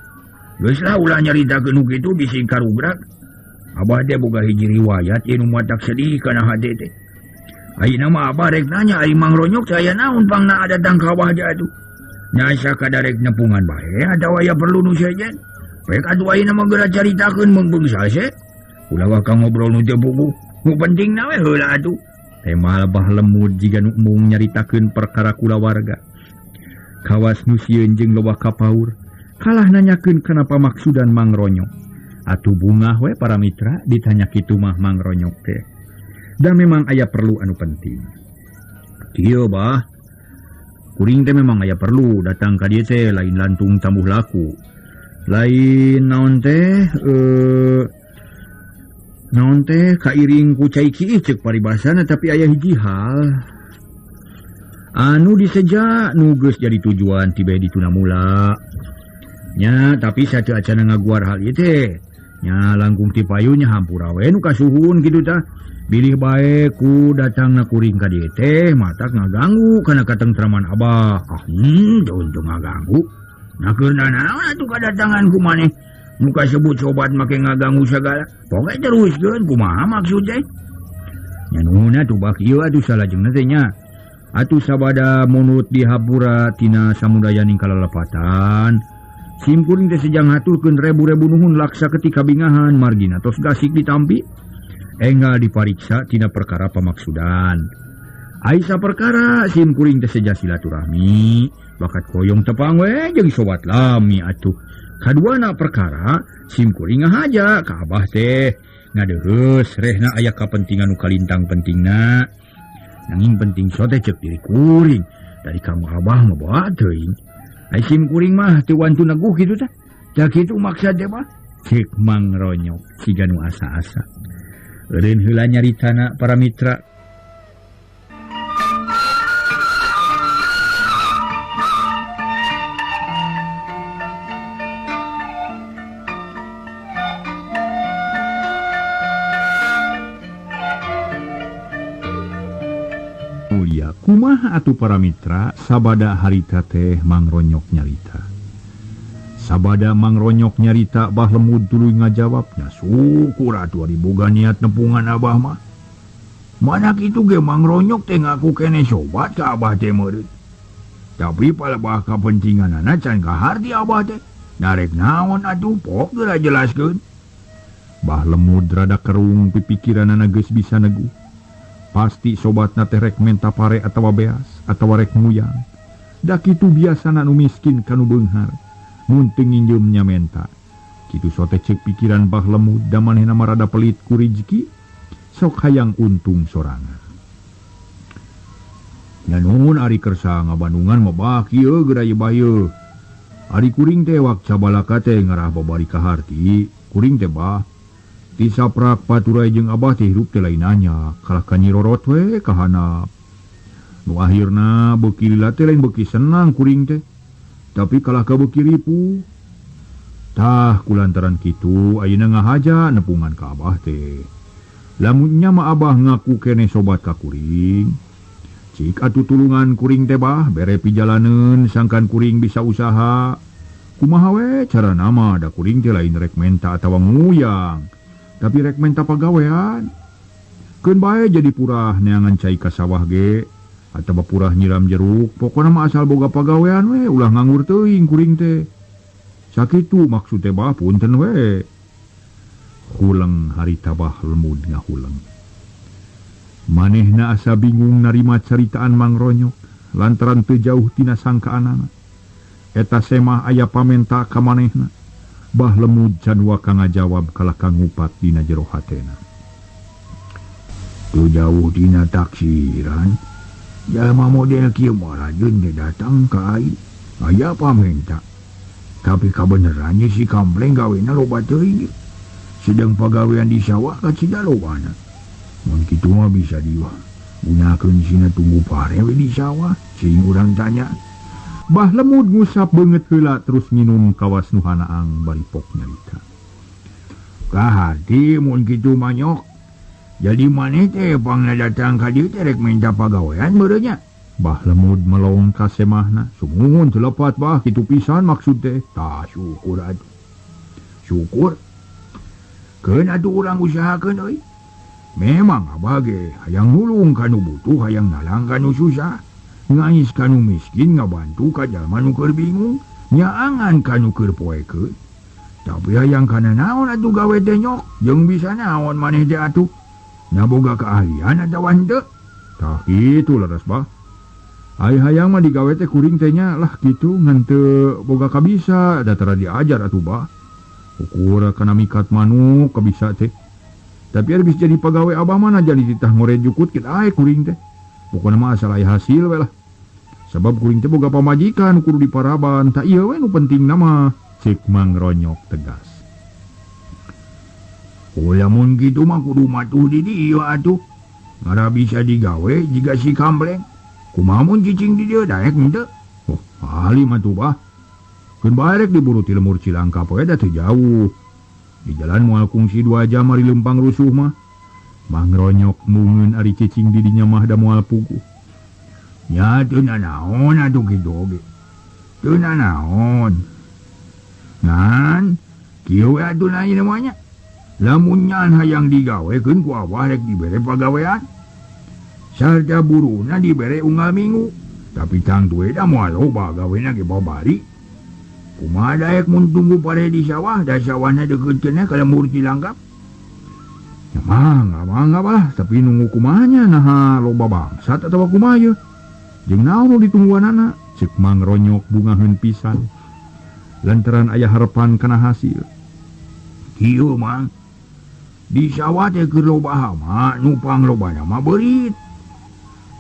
Geus lah ulah nyaritakeun nu kitu bisi karubrak. Abah teh boga hiji riwayat ieu nu matak sedih kana hate teh. Ayeuna mah Abah rek nanya ari Mang Ronyok teh aya naon pangna datang ka Abah teh atuh. Nya sakadar rek nepungan bae atawa aya perlu nu sejen. Rek atuh ayeuna mah geura caritakeun meungpeung sase. Ulah waka ngobrol nu teu puguh. Nu penting na we heula atuh. Temal Bah Lemud jiga nu embung nyaritakeun perkara kulawarga. Kawas nu sieun jeung loba kapaur, kalah nanyakeun kana pamaksudan Mang Ronyok. Atuh bungah we para mitra ditanya kitu mah Mang Ronyok teh. Dan memang aya perlu anu penting. Kieu Bah, kuring teh memang aya perlu datang ka dieu teh lain lantung tambuh laku. Lain naon teh naon teh kairing ku cai kiih ceuk paribasana tapi aya hiji hal anu diseja nu geus jadi tujuan tiba dituna mula nya tapi sateu acana ngaguar hal ieu teh nya langkung ti payunya hampura we nu kasuhun kitu tah bilih bae ku datangna kuring ka dieu teh matak ngaganggu kana katentraman Abah. Ah jauh ngaganggu nah keur naon atuh kadatangan ku maneh muka sebut sobat make ngaganggu sagala. Pokoke teruskeun kumaha maksud teh? Nya nuhun atuh bak ieu atuh salajengna teh nya. Atuh sabada munut dihapura tina samudayaning kalalepatan. Simkuring teh sejang haturkeun rebu-rebu nuhun laksa ketika bingahan margina tos gasik ditampi. Enggal dipariksa tina perkara pamaksudan. Aisa perkara simkuring teh seja silaturahmi, bakat koyong tepang we jeung sobat lami atuh. Kaduana perkara simkuring ngahaja ka Abah teh ngadeuheus rehna aya kapentingan nu kalintang pentingna. Nanging penting sote ceuk diri kuring dari kamu Abah mah bawa teuing. Ai simkuring mah teu wantu neguh kitu tah. Tah kitu maksad teh mah ceuk Mang Ronyok siga nu asa-asa. Eureun heula nyaritana para mitra. Kumaha atuh para mitra sabada harita teh Mang Ronyok nyarita. Sabada Mang Ronyok nyarita Bah Lemud tuluy ngajawabnya, syukur atuh ari boga niat nepungan Abah mah. Mana kitu ge Mang Ronyok teh ngaku keneh sobat ka Abah teh meureun. Tapi palebah kapentinganana can kaharti Abah teh. Narek naon atuh pok geura jelaskeun. Bah Lemud rada kerung pipikiranana geus bisa neguh. Pasti sobatna teh rek menta pare atawa beas atawa rek nguyang. Da kitu biasana nu miskin kanu beunghar. Mun teu nginjeumnya menta. Kitu sote ceuk pikiran Bah Lemud da manehna mah rada pelit ku rizki, sok hayang untung sorangan. Nya nuhun ari kersa ngabandungan mah bah kieu geura ieu bah ieu. Ari kuring teh wak cabalaka teh ngarah babari kaharti, kuring teh bah ti saprak paturai jeung Abah teh hirup teh lain nanya, kalah ka nyirorot we ka handap. Nu akhirna beuki lila teh lain beuki senang kuring teh, tapi kalah ka beuki ripuh. Tah kulantaran kitu ayeuna ngahaja nepungan ka Abah teh. Lamun nya mah Abah ngaku keneh sobat ka kuring. Cik atuh tulungan kuring teh bah, bere pijalaneun sangkan kuring bisa usaha. Kumaha we carana mah da kuring teh lain rek menta atawa nguyang. Tapi rek menta pagawean. Keun bae jadi purah neangan cai ka sawah ge atawa purah nyiram jeruk, pokona mah asal boga pagawean we ulah nganggur teuing kuring teh. Sakitu maksud teh bah punten we. Huleng harita Bah Lemud ngahuleng. Manehna asa bingung narima caritaan Mang Ronyok lantaran teu jauh tina sangkaanana. Eta semah aya pamenta ka manehna. Bah Lemud can waka ngajawab kalah ka ngupat dina jero hatena. Teu jauh dina taksiran, jalma model kieu mah rajin teh datang ka aing. Aya pamenta. Tapi kabenerannya si kampleng gawena loba teuing. Sedang pagawean di sawah kacida lobana. Mun kitu mah bisa digunakeun sina tunggu pare we di sawah, sing urang tanya. Bah Lemud ngusap beungeut heula terus nginum kawas nu hanaang bari pok nyarita. Kaharti mun kitu mah nyok. Jadi maneh teh pangna datang ka dieu teh rek minta pagawean meureun nya. Bah Lemud melong ka semahna. Sumuhun teu lepat bah kitu pisan maksud teh. Tah syukur atuh. Syukur. Keun atuh urang usahakeun euy. Memang abah ge hayang nulung ka nu butuh, hayang nalang ka nu susah. Ngais ka nu miskin, ngabantu ka jalma nu keur bingung, nyaangan ka nu keur poekeun. Tapi hayang kana naon atuh gawe teh nyok, jeung bisa naon maneh teh atuh. Naboga keahlian atawa henteu? Tah kitu leres bah. Ai hayang mah digawe teh kuring teh nya lah kitu ngan teu boga kabisa da tara diajar atuh bah. Ukur kana mikat manuk kabisa teh. Tapi ari bisa jadi pagawe abah mah jadi titah ngore jukut kitu ae kuring teh. Pokona mah asal aya hasil we lah. Sabab kuring teh boga pamajikan kudu diparaban, tah ieu we nu pentingna mah. Cek Mang Ronyok tegas. Oh lamun kitu mah kudu matuh di dieu atuh. Ngara bisa digawe jiga si kampleng. Kumaha mun cicing di dieu daek henteu? Oh, ahli mah tuh bah. Keun bae rek diburu ti lemur Cilangkap we da teu jauh. Di jalan moal kungsi 2 jam ari lempang rusuh mah. Mang Ronyok mungeun ari cicing di dinya mah da moal puguh. Nya teu nanaon atuh kitu oge. Teu nanaon. Ngan kieu we atuh na mah nya. Lamun nyan hayang digawekeun ku abah rek dibere pagawean. Sarta buruna dibere unggal minggu. Tapi tangtu we da moal loba gawena ge babari. Kumaha daek mun tunggu pare di sawah, da sawahna deukeut cenah ka lembur Cilangkap. Ya mangga mangga bah, tapi nunggu kumahanya naha loba bangsat atawa kumaha ye. Jeung naon nu ditungguanana? Ceuk Mang Ronyok bungaheun pisan. Lantaran aya harepan kana hasil. Kieu Mang. Di sawah teh keur loba hama, nu panglobana mah beurit.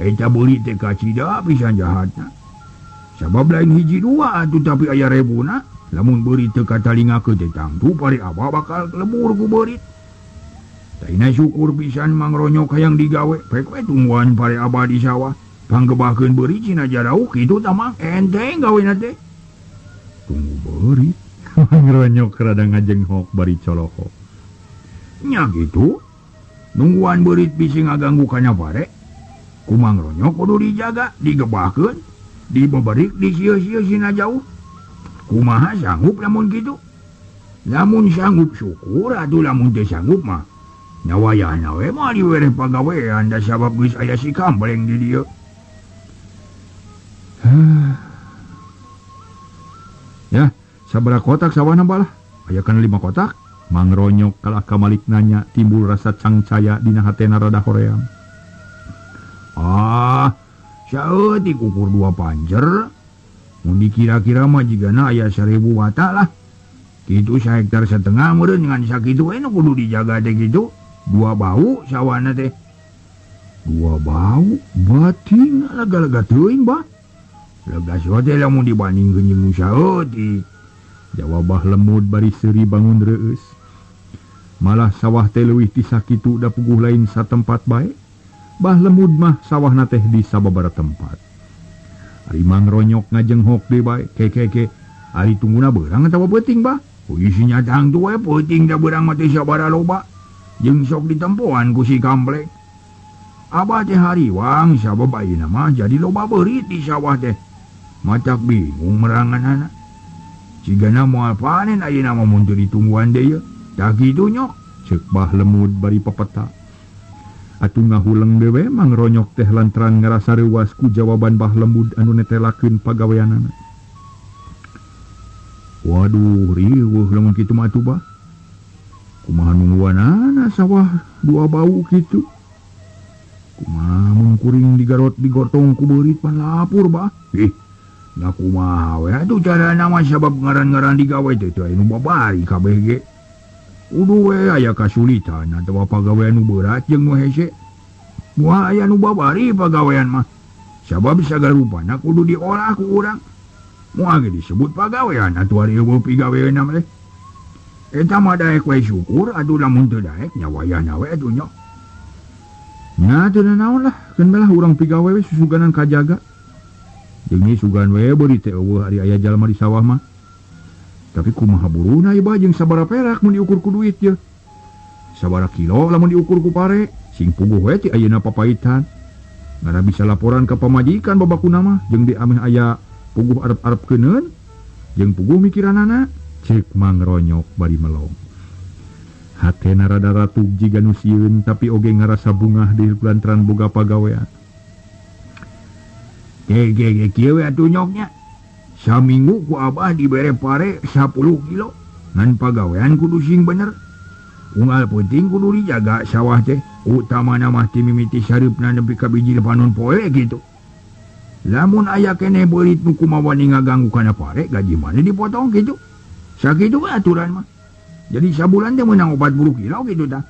Eta beurit teh kacida pisan jahatna. Sabab lain hiji dua atuh tapi aya rebuna, lamun beurit teu katalingakeun teh tangtu pare abah bakal lebur ku beurit. Taina syukur pisan Mang Ronyok hayang digawe, pek we tungguan pare abah di sawah. Panggebahkeun beurit cina jarauh kitu tah Mang, enteng gawena teh. Tunggu beurit. Mang Ronyok rada ngajenghok bari colokok. Nya kitu. Nungguan beurit bisi ngaganggu kana pare. Ku Mang Ronyok kudu dijaga, digebahkeun, dibeberik, disieu-sieu sina jauh. Kumaha sanggup lamun kitu? Lamun sanggup syukur atuh, lamun teu sanggup mah nyawayahna we mah diwereh pagawean da sabab geus aya si kampleng di dieu. Ya, sabaraha kotak sawahna balah? Aya kana 5 kotak. Mang Ronyok kalah kamalik nanya timbul rasa cangcaya dina hatena rada hoream. Ah, saeutik ukur 2 panjer. Mun dikira-kira mah jigana aya 1000 wata lah. Kitu sahektar setengah meureun ngan sakitu we nu kudu dijaga teh kitu. 2 bau sawana teh. 2 bau bating lega-lega teuing bah. Lega teh lamun dibandingkeun jeung nu saeutik. Jawab Bah Lemud bari seuri bangun reueus. Malah sawah teh leuwih ti sakitu da puguh lain satempat bae. Bah Lemud mah sawahna teh di sababaraha tempat. Ari Mang Ronyok ngajenghok deui bae, ke. Ari tungguna beurang atawa peuting bah? Isinya tangtu we peuting da beurang mah teh sabaraha loba. Jeung sok ditempoan ku si kampleng. Abah teh hariwang sabab ayeuna mah jadi loba beurit di sawah teh. Matak bingung meranganana. Cigana moal panen ayeuna mah mun teu ditungguan deui. Tah kitu nyok. Ceuk Bah Lemud bari pepeta. Atuh ngahuleng dewe Mang Ronyok teh lantaran ngarasa reuwas ku jawaban Bah Lemud anu netelakeun pagaweanana. Waduh, riweuh lamun kitu mah atuh bah. Kumaha nungguanana sawah 2 bau kitu. Kumaha mun kuring digarot digotong ku beurit pan lapur bah. Ih, da kumaha we atuh carana mah sabab ngaran-ngaran digawe teh teu aya nu babari kabeh ge. Kudu we aya kasulitan atawa pagawean nu berat jeung nu hese. Moal aya nu babari pagawean mah. Sabab sagarupana kudu diolah ku urang. Moal ge disebut pagawean atuh ari eueuh pigawean mah teh. Eta mah daek we syukur atuh lamun teu daek nya wayahna we atuh nya. Nya teu nanaon lah, keun bae lah urang pigawe we susuganan kajaga. Jeung sugan we beurit teh eueuh ari aya jalma di sawah mah. Tapi kumaha buruna ieu bah jeung sabaraha perak mun diukur ku duit ye. Sabaraha kilo lamun diukur ku pare, sing puguh we ti ayeuna papaitan. Ngara bisa laporan ka pamajikan babakuna mah jeung di ameh aya puguh arep-arep keuneun jeung puguh mikiranana cek mangronyok bari melong. Hatena rada ratug jiga nu sieun tapi oge ngarasa bungah di lantaran boga pagawean. Ge kieu we atuh nyoknya. Saminggu ku abah dibere pare 10 kilo. Ngan pagawean kudu sing bener. Unggal penting kudu dijaga sawah teh. Utamana mah ti mimiti sareupna nepi ka biji panon poe kitu. Lamun aya keneh beurit nu kumaha wani ngaganggu kana pare gaji maneh dipotong kitu. Sakitu we aturan mah. Jadi sabulan teh meunang 40 kilo kitu tah.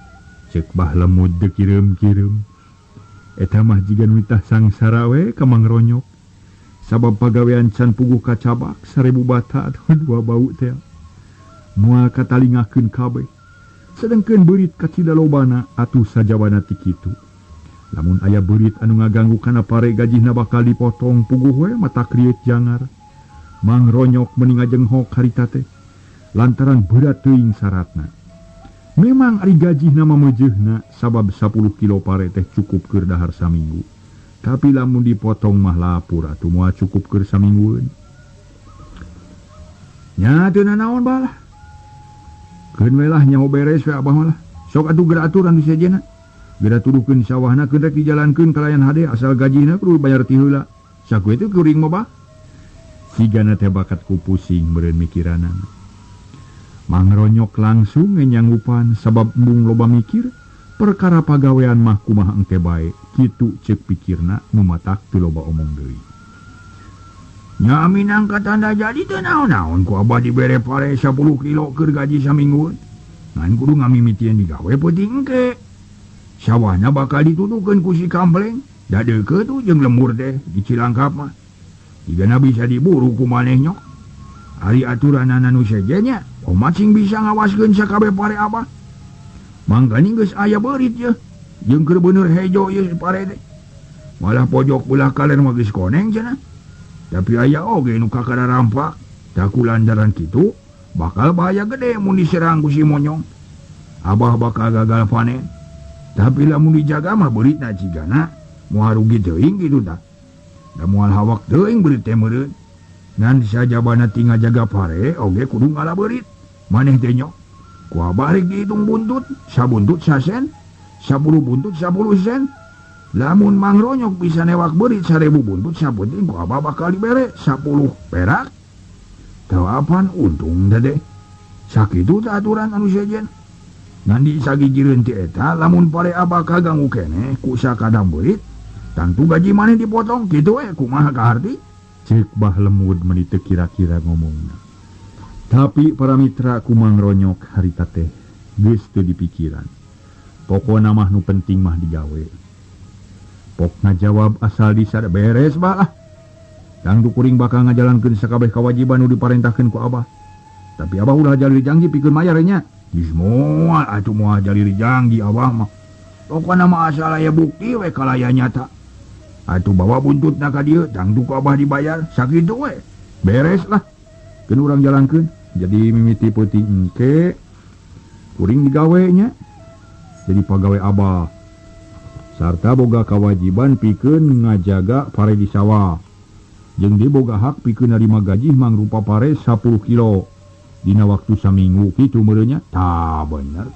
Cek bah lemud teu kireum-kireum. Eta mah jiga nu tah sangsara we ka Mangronyok. Sabab pagawean can puguh kacabak 1000 bata atau 2 bau teh. Moal katalingakeun kabeh. Sedengkeun beurit kacida lobana atuh sajabana ti kitu. Lamun aya beurit anu ngaganggu kana pare gajihna bakal dipotong puguh we mata kriut jangar. Mangronyok meni ngajenghok harita teh. Lantaran berat teuing syaratna. Memang ari gajihna mah meujeuhna sabab 10 kilo pare teh cukup keur dahar saminggu. Tapi lamun dipotong mah lapur atuh moal cukup keur saminggueun. Nya teu nanaon balah. Keun we lah nyaho beres we abah mah lah. Sok atuh geura aturan nu sejenna. Geura tuduhkeun sawahna keun rek dijalankeun kalayan hade asal gajihna kudu bayar ti heula. Sakueu teh kuring mah bah. Sigana teh bakat ku pusing meureun mikiranana. Mangronyok langsung nyanggupan sabab embung loba mikir perkara pagawean mah kumaha engke bae kitu ceuk pikirna nu matak teu loba omong deui. Nya minang katanda jadi teu naon-naon ku abah dibere pare 10 kilo keur gaji saminggu. Ngan kudu ngamimitian digawe peuting engke. Sawahna bakal dituduhkeun ku si Kampleng. Da deukeut tuh jeung lembur teh di Cilangkap mah. Jigana bisa diburu ku maneh nyok. Ari aturanana nu sejen nya, omat sing bisa ngawaskeun sakabeh pare abah. Mangkaning geus aya beurit ye. Jeung keur bener hejo ye pare teh. Malah pojok belah kaler mah geus koneng cenah. Tapi aya oge nu kakara rampak. Taku lantaran kitu bakal bahaya gede mun diserang ku si monyong. Abah bakal gagal panen. Tapi lamun dijaga mah beuritna cigana moal rugi teuing kitu tah. Da moal hawak teuing beurit teh meureun. Ngan sajabana ti ngajaga pare oge kudu ngala beurit. Maneh teh nyok. Ku abah rek dihitung buntut, sabuntut sasen, 10 buntut 10 sen. Lamun Mangronyok bisa newak beurit 1000 buntut sapenting ku abah bakal dibere 10 perak. Teu apan untung teh deh. Sakitu teh aturan anu sejen. Ngan disagigireun ti eta lamun pare abah kaganggu keneh ku sakadang beurit, tangtu gaji maneh dipotong kitu we kumaha kaharti. Cek bah lemud meni teu kira-kira ngomongna. Tapi para mitra ku Mangronyok harita teh geus teu dipikiran. Pokona mah nu penting mah digawe. Pokna jawab asal disada beres bah lah. Tangtu kuring bakal ngajalankeun sakabeh kawajiban nu diparentahkeun ku abah. Tapi abah ulah jalur janggi pikeun mayar nya. Geus moal atuh moal jalur janggi abah mah. Pokona mah asal aya bukti we kalaya nyata. Atuh bawa buntutna ka dieu tangtu ku abah dibayar sakitu we. Beres lah. Keun urang jalankeun. Jadi mimiti peuting engke kuring digawe nya. Jadi pagawe abah. Sarta boga kawajiban pikeun ngajaga pare di sawah. Jeung deui boga hak pikeun narima gaji mangrupa pare 10 kilo dina waktu saminggu kitu meureun nya. Tah bener.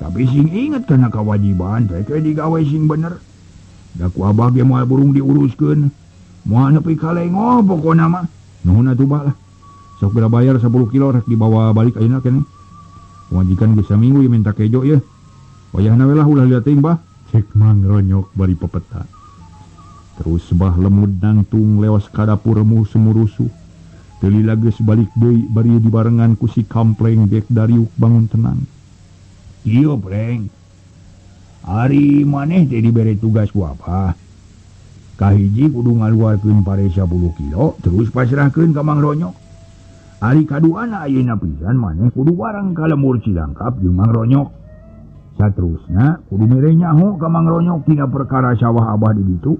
Tapi sing inget kana kawajiban teh ke digawe sing bener. Da ku abah ge moal burung diuruskeun. Moal nepi ka lengo pokona mah. Nuhun atuh bah lah. Sok geura bayar 10 kilo rek dibawa balik ayeuna keneh. Pamajikan geus saminggu ieu minta kejo ieu. Wayahna we lah ulah liat teuing bah. Cek Mangronyok bari pepeta. Terus bah lemud nangtung lewas ka dapur remuh sumurusuh. Teu lila geus balik deui bari dibarengan ku si Kampleng dek dariuk bangun tenang. Ieu Pleng. Ari maneh teh dibere tugas ku apa? Kahiji kudu ngaluarkeun pare 10 kilo terus pasrahkeun ka Mang Ronyok. Ari kaduana ayeuna pisan maneh kudu bareng ka lembur Cilangkap jeung Mang Ronyok. Saterusna kudu mere nyaho ka Mang Ronyok tina perkara sawah abah di ditu.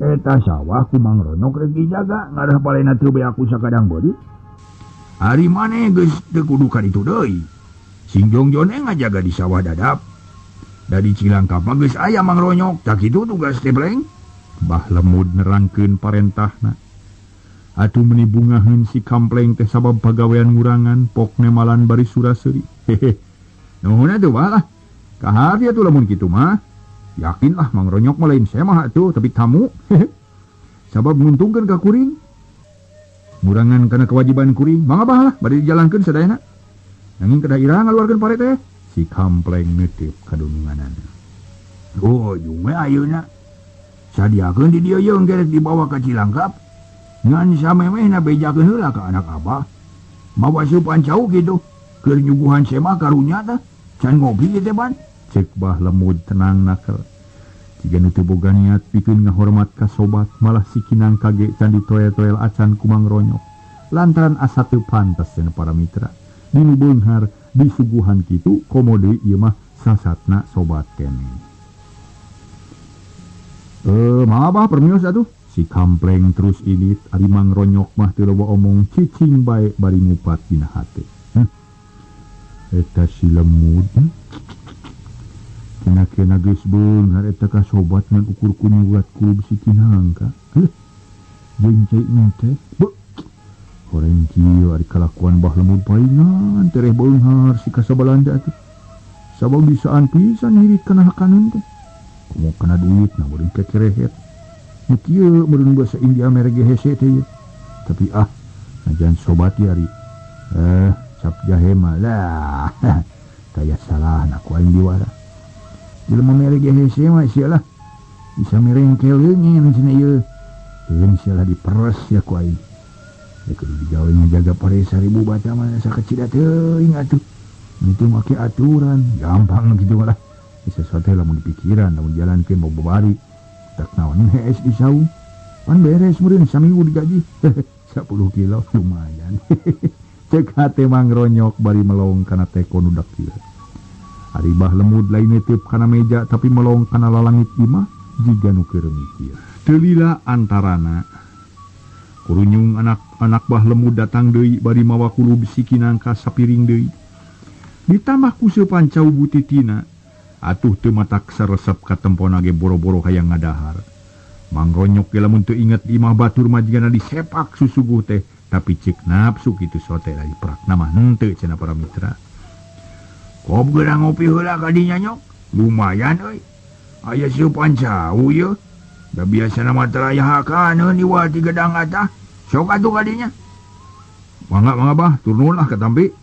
Eta sawah ku Mang Ronyok rek dijaga ngarah parena teu beak ku sakadang beurit. Ari maneh geus teu kudu ka ditu deui. Sing jongjone ngajaga di sawah dadap. Da di Cilangkap mah geus aya Mang Ronyok, tah kitu tugas teh Pleng. Bah Lemud nerangkeun parentahna. Atuh meuni bungaheun si Kampleng teh sabab pagawean ngurangan pok nemalan bari sura-seuri. Hehe. Nuhun atuh bah lah. Kahari atuh lamun kitu mah. Yakin lah Mang Ronyok mah lain semah atuh tapi tamu. Hehe. Sabab nguntungkeun ka kuring. Ngurangan kana kewajiban kuring, mangga bah lah bade dijalankeun sadayana. Nanging kedah iraha ngaluarkeun pare teh. Si Kampleng neuteup kadununganana. Oh, jung we ayeuna. Sadiakeun di dieu yeung gerek dibawa ka Cilangkap. Ngan samemehna bejakeun heula ka anak abah. Mawa seupan cau kitu. Keur nyuguhan semah karunya tah. Can ngopi teh ban. Cek Bah Lemud tenang nakel. Jiga nu teu boga niat pikeun ngahormat ka sobat malah si Kinang kage can ditoel-toel acan ku Mang Ronyok. Lantaran asa teu pantes cenah para mitra. Dinu beunghar disuguhan kitu komo deui ieu mah sasatna sobat keneh. Maaf bah permios atuh. Si Kampleng terus init ari Mang Ronyok mah teu loba omong cicing bae bari ngupat dina hate. Eta si Lemud. Kena-kena geus beunghar eta ka sobat ngan ukur ku nyurat kulub si Kinangka. Heuh. Jeung cai teh. Beuh. Horeng kieu ari kalakuan Bah Lemud palingan tereh beunghar si kasabalanda atuh. Sabab bisaan pisan nyirit kana hakaneun teh. Komo kana duit na meureun kekerehet. Nu kieu meureun basa India mere ge hese teh ieu. Tapi ah, najan sobat ieu ari. Cap jahe mah lah. Taya salah na ku aing diwara. Jelema mere ge hese mah sia lah. Bisa merengkel leungeun cenah ieu. Leun sia lah diperes ya ku aing. Ya kudu digawe ngajaga pare 1000 baca mah sakecida teuing atuh. Itu make aturan, gampang kitu mah lah. Bisa sesuatu lamun dipikiran, lamun jalankeun mau babari. Tak naon hees di saung. Pan beres meureun saminggu digaji. 10 kilo lumayan. Cek hate Mang Ronyok bari melong kana teko nu dakil. Ari Bah Lemud lain netep kana meja tapi melong kana lalangit imah jiga nu keur mikir. Teu lila antarana kurunyung anak-anak Bah Lemud datang deui bari mawa kulub si Kinangka sapiring deui. Ditambah ku seupan cau butitina. Atuh teu matak saresep katempona ge boro-boro hayang ngadahar. Mang Ronyok ge lamun teu inget imah batur mah jigana disepak susuguh teh, tapi cek nafsu kitu sote lagi prakna mah henteu cenah para mitra. Kop geura ngopi heula ka dinya nyok. Lumayan euy. Aya seupan cau ieu. Da biasana mah teu aya hakaneun iwal ti gedang atah. Sok atuh ka dinya. Mangga mangga bah, turun lah katampi.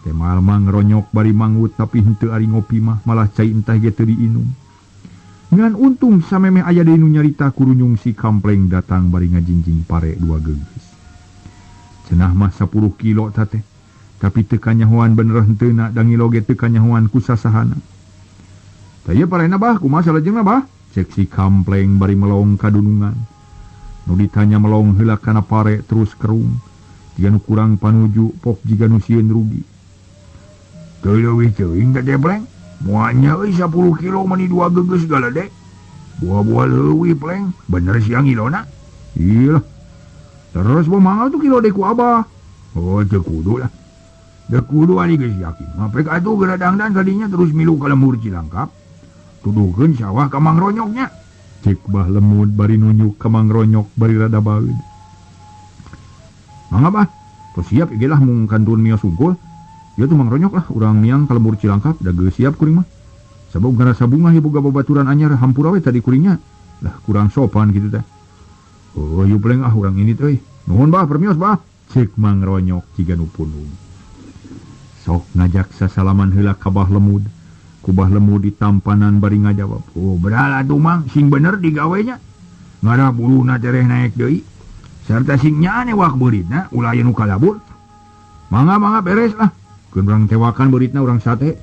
Temal Mang Ronyok bari manggut tapi henteu ari ngopi mah malah cai entah ge teu diinum. Ngan untung samemeh aya deui nu nyarita kurunyung si Kampleng datang bari ngajingjing pare dua geus. Cenah mah 10 kilo ta teh. Tapi teu kanyahoan bener henteuna da ngilo ge teu kanyahoan ku sasahana. Tah ieu parena bah, kumaha salajengna bah? Cek si Kampleng bari melong ka dunungan. Nu ditanya melong heula kana pare terus kerung. Jiga nu kurang panuju pok jiga nu sieun rugi. Teu leuwih teuing teh Pleng. Moalnya euy 10 kilo mani dua geus galede. Buah-buah leuwih Pleng, bener siang ilona. Iyalah. Terus bawa mangga tuh kilo deui ku abah. Oh teu kudu lah. Teu kudu ari geus yakin. Mah prek atuh geura dangdan kadinya terus milu ka lembur Cilangkap. Tuduhkeun sawah ka Mang Ronyoknya. Cek Bah Lemud bari nunjuk ka Mang Ronyok bari rada baeud. Mangga bah, tos siap ieu lah mung kantun mios unggul. Ieu tuh Mang Ronyok lah urang miang ka lembur Cilangkap da geus siap kuring mah. Sabab ngarasa bungah ieu boga babaturan anyar hampura we tadi kuringnya. Lah kurang sopan kitu teh. Oh ieu Pleng ah urang ini teh euy. Nuhun bah permios bah. Cek Mang Ronyok jiga nu pundung. Sok ngajak sasalaman heula ka Bah Lemud. Ku Bah Lemud ditampanan bari ngajawab. Oh beral atuh Mang, sing bener digawenya. Ngarah buluna tereh naik deui. Sarta sing nyaane wak beuritna ulah aya nu kalabur. Mangga mangga beres lah. Keun urang tewakan beuritna urang sate.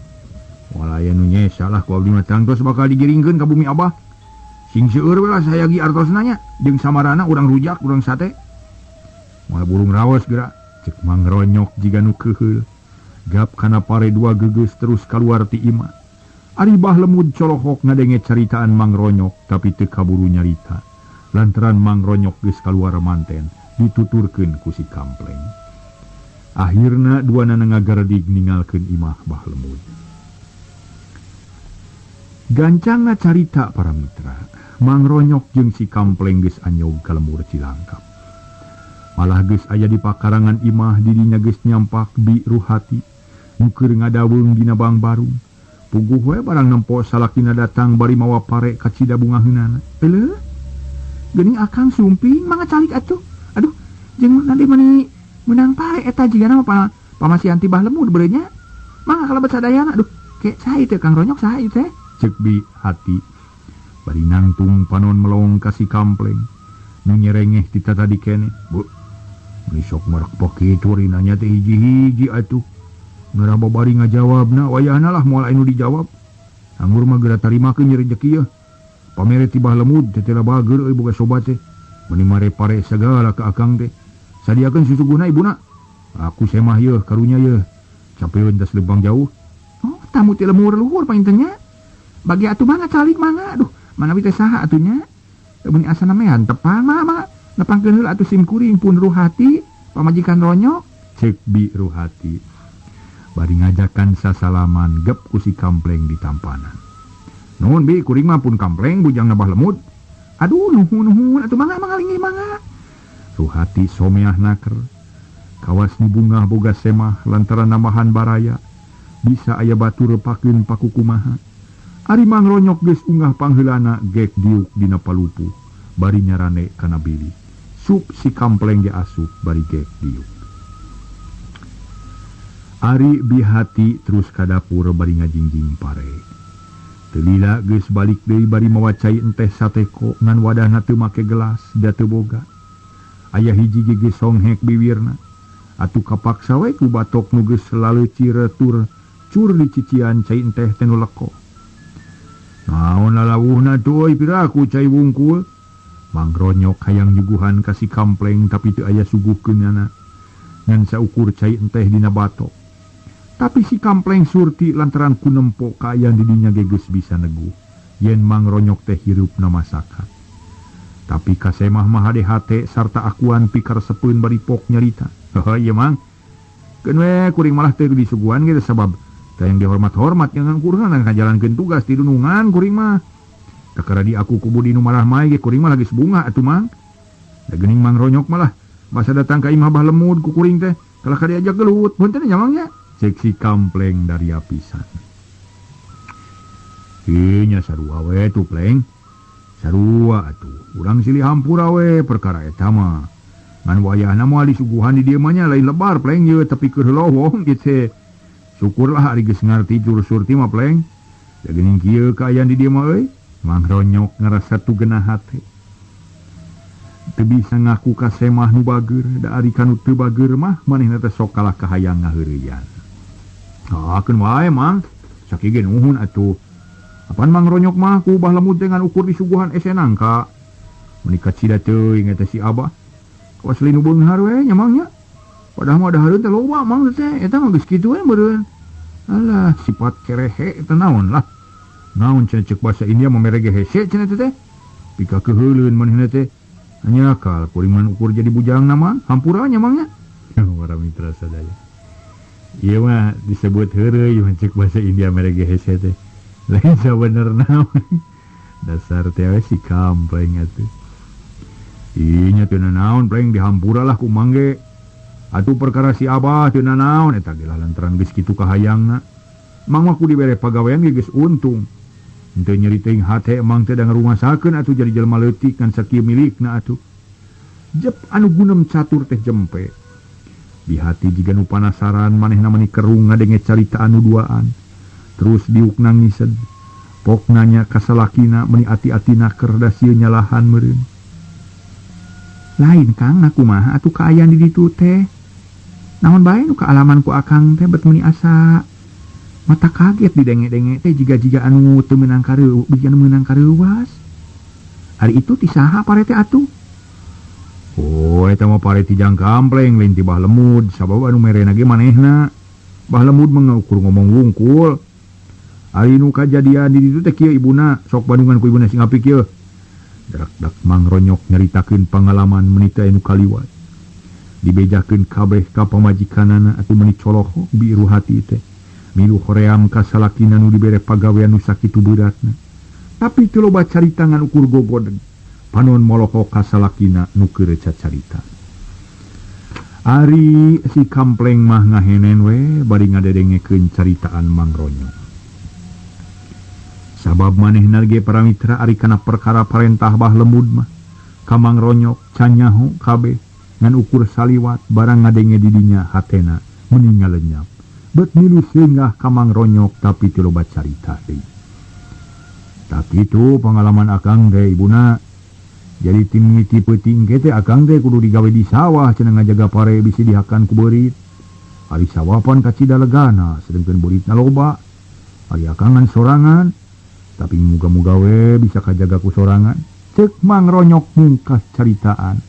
Walah aya nu nyesa lah ku abdi mah tangtos bakal digiringkeun ka bumi abah. Sing seueur we lah sayagi artosna nya jeung samarana urang rujak urang sate. Moal burung raos geura cek Mang Ronyok jiga nu keuheul. Gap kana pare dua gegeus terus kaluar ti imah. Ari Bah Lemud colohok ngadenge caritaan Mang Ronyok tapi teu kaburu nyarita. Lantaran Mang Ronyok geus kaluar manten dituturkeun ku si Kampleng. Akhirna duanana ngagaredig ningalkeun imah Bah Lemud. Gancangna carita para mitra, Mang Ronyok jeung si Kampleng geus anyog ka lembur Cilangkap. Malah geus aya di pakarangan imah didinya geus nyampak Bi Ruhati nu keur ngadaweung dina bangbarung. Puguh we barang nempo salakina datang bari mawa pare kacida bungaheunana. Euleuh, geuning akang sumping mangga calik atuh. Aduh, jeung nanti meuni meunang pare eta jigana mah pamasihan ti Bah Lemud beureun nya. Mangga kalebet sadayana. Aduh, ke saha ieu teh Kang Ronyok saha ieu teh? Cek Bi Hati. Bari nangtung panon melong ka si Kampleng. Nu nyerengeh ti tatadi keneh. Bu, meuni sok marekpok kitu rinanya teh hiji-hiji atuh. Ngeurah babari ngajawabna wayahna lah moal anu dijawab. Anggur mah geura tarimakeun ieu rejeki yeuh. Pamere ti Bah Lemud teh teh bager euy boga sobat teh. Meuni mare-pare sagala ka akang teh. Sadiakeun susuguhna ibuna. Aku semah yeuh karunya yeuh. Capeun tas lempang jauh. Oh, tamu ti lemur luhur panginten nya. Bagi atuh mangga calik mangga. Aduh, manawi teh saha atuh nya? Meuni asana mehan tepang mangga mangga. Nepangkeun heula atuh sim kuring pun Ruhati, pamajikan Ronyok. Cek Bi Ruhati. Bari ngajakan sasalaman gep ku si Kampleng di tampanan. Nuhun Bi, kuring mah pun Kampleng bujangna Bah Lemud. Aduh, nuhun nuhun atuh mangga mangga linggih mangga. Ruhati someah naker. Kawas nu bungah boga semah lantaran nambahan baraya. Bisa aya batur repakeun pakukumaha. Ari Mang Ronyok geus unggah pangheulana gek diuk dina palupuh. Bari nyarane kana bilik. Sup si Kampleng ge asup bari gek diuk. Ari Bihati terus ka dapur bari ngajingjing pare. Teu lila geus balik deui bari mawa cai enteh sateko ngan wadahna teu make gelas da teu boga. Aya hiji ge geus songhek biwirna. Atuh kapaksa we ku batok nu geus laleucir tur cur dicician cai enteh teh nu leko. Naon lalawuhna tuh euy piraku cai wungkul. Mang Ronyok hayang nyuguhan ka si Kampleng tapi teu aya suguhkeunana. Ngan saukur cai enteh dina batok. Tapi si Kampleng surti lantaran ku nempo kaayaan didinya ge geus bisa neguh yen Mang Ronyok teh hirupna masakan. Tapi kasemah mah hade hate sarta akuan pikaresepeun bari pok nyarita. Heuh ieu Mang. Keun we kuring malah teu disuguhan ge sabab teh yang dihormat-hormat ngan kurna ngajalankeun tugas di dunungan kuring mah. Kakara di aku ku budi nu marah mae ge kuring mah lagi sebunga atuh Mang. Da geuning Mang Ronyok malah basa datang ka imah Bah Lemud ku kuring teh kalah ka diajak gelut punten nya Mang nya. Cek si Kampleng dari apisan. Ieu nya sarua we tuh Pleng. Sarua atuh. Urang silih hampura we perkara eta mah. Ngan wayahna moal disuguhan di dieu mah nya lain lebar Pleng ieu tapi keur lowong kitu. Syukurlah ari geus ngarti jur surti mah Pleng. Da geuning kieu kaayaan di dieu mah euy. Mang Ronyok ngarasa tugenah hate. Teu bisa ngaku ka semah nu bager, da ari kanu teu bager mah manehna teh sok kalah kahayang ngaheureyan. Ah, keun wae Mang. Sakieu ge nuhun atuh. Apan Mang Ronyok mah ku Bah Lemud teh ngan ukur disuguhan ese nangka. Meuni kacida teuing eta si Abah. Kawas linu beunghar we nya Mang nya. Padahal mah dahareun teh loba Mang teh. Eta mah geus kitu we meureun. Alah, sifat kerehe eta naon lah. Naon cenah ceuk basa India mah mere ge hese cenah teh. Pika keuheuleun manehna teh. Hanya akal kuring mah ukur jadi bujangna mah. Hampura nya Mang nya. Para mitra sadaya. Ieu mah disebut heureuy mah ceuk basa India mere ge hese teh. Lain sabenerna. Dasar teh we si Kampleng atuh. Ieu nya teu nanaon Pleng dihampura lah ku Mang ge. Atuh perkara si Abah teu nanaon eta ge lah lantaran geus kitu kahayangna. Mang mah ku dibere pagawean ge geus untung. Henteu nyeri teuing hate Mang teh da ngarumasakeun atuh jadi jelema leutik ngan sakieu milikna atuh. Jep anu gunem catur teh jempe. Di hati jiga nu panasaran manehna mani kerung ngadenge carita anu duaan. Terus diuk nangiseun. Pok nanya ka salakina meni ati-ati naker da sieun nyalahan meureun. Lain Kang, na kumaha atuh kaayaan di ditu teh? Naon bae nu kaalaman ku akang teh bet meuni asa mata kaget didenge-denge teh jiga-jiga anu teu meunang kareuwas. Ari itu ti saha pare teh atuh? Oh, eta mah pare ti Jang Kampleng lain ti Bah Lemud, sabab anu merena ge manehna. Bah Lemud mah ngukur ngomong wungkul. Ari nu kajadian di ditu teh kieu ibuna, sok bandungan ku ibuna sing apik kieu. Dak-dak Mang Ronyok nyaritakeun pangalaman meuni teh anu kaliwat. Dibejakeun kabeh ka pamajikanana atuh meuni coloho biru hati teh. Milu hoream ka salakina nu dibere pagawean nu sakitu beuratna. Tapi teu loba carita ngan ukur gogodeg. Panon moloho ka salakina nu keur cacarita. Ari si Kampleng mah ngahenen we bari ngadedengekeun caritaan Mang Ronyok. Sabab manehna ge para mitra ari kana perkara parentah Bah Lemud mah ka Mang Ronyok canyaho kabeh ngan ukur saliwat barang ngadenge di dinya hatena meuni ngalenyap. Bet milu singgah ka Mang Ronyok tapi teu loba carita deui. Tak kitu pengalaman akang teh ibuna. Jadi timiti peuting ge teh akang teh kudu digawe di sawah cenah ngajaga pare bisi dihakan ku beurit. Ari sawah pan kacida legana sedengkeun beuritna loba. Ari akangan sorangan tapi muga-muga we bisa kajaga ku sorangan. Ceuk Mang Ronyok mungkas caritaan.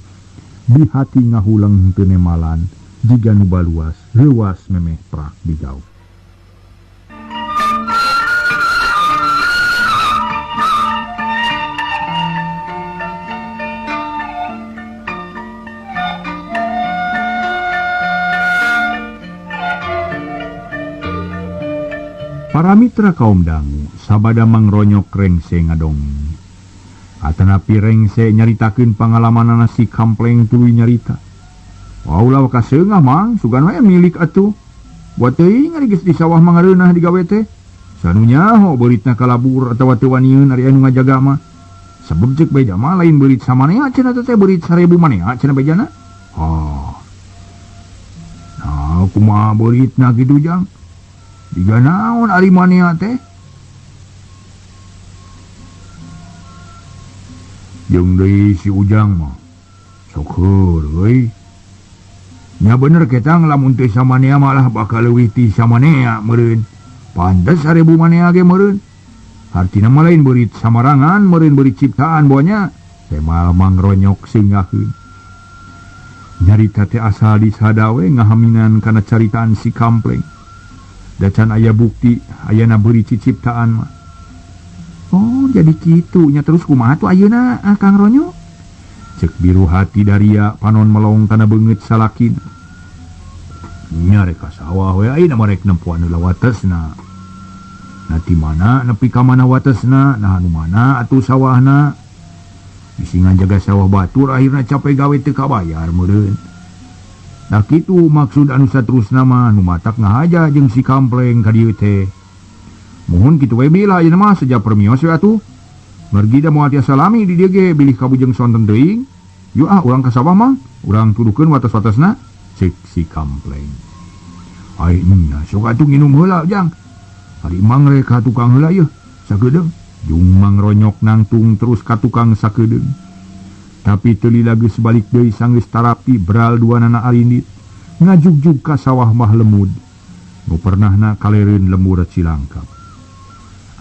Di hati ngahuleng teu nemalan jiga nu baluas leuwas memeh prak digawe. Para mitra kaum dangu sabada Mang Ronyok rengse ngadongeng. Atanapi rengse nyaritakeun pangalamanana si Kampleng tuluy nyarita. Wah ulah kaseungah Mang, sugan we milik atuh. Buat teuing ari geus di sawah mangareunah digawe teh. Sanu nyaho beuritna kalabur atawa teu wanieun ari anu ngajaga mah. Sabab ceuk beja mah lain beurit samanea cenah teh beurit 1000 manea cenah bejana. Ah. Nah, kumaha beuritna kitu Jang? Diga naon ari manea teh? Jeung deui si Ujang mah sok heureui. Nya bener ketang lamun teu samanea malah bakal leuwih ti samanea meureun. Pantes 1000 manea ge meureun. Hartina mah lain beurit samarangan meureun beurit ciptaan bonya. Temal Mang Ronyok singgaheun. Nyarita teh asal disada we ngahaminan kana caritaan si Kampleng. Dacan aya bukti ayana beurit ciptaan mah. Oh, jadi kitu nya terus kumaha tuh ayeuna Kang Ronyok? Ceuk biru hati daria panon melong kana beungeut salakina. Nya rek ka sawah we ayeuna mah rek nempoan heula watesna. Nah ti mana nepi ka mana watesna, nah anu mana atuh sawahna. Bisi ngajaga sawah batur akhirna capek gawe teu kabayar meureun. Nah kitu maksud anu saterusna mah nu matak ngahaja jeung si Kampleng ka dieu teh. Mohon kitu we bila ayeuna mah seja permios we atuh. Margi da moal tiasa lami di dieu ge bilih kabujeng sonten teuing. Yuk ah urang ka sawah mah, urang tuduhkeun wates-watesna ceuk si Kampleng. Ai nya sok atuh nginum heula Jang. Ari Mang rek ka tukang heula yeuh sakedeung. Jung Mang Ronyok nangtung terus ka tukang sakedeung. Tapi teu lila geus balik deui sanggeus tarapi bral duanana arindit ngajugjug ka sawah Bah Lemud. Nu pernahna kalereun lembur Cilangkap.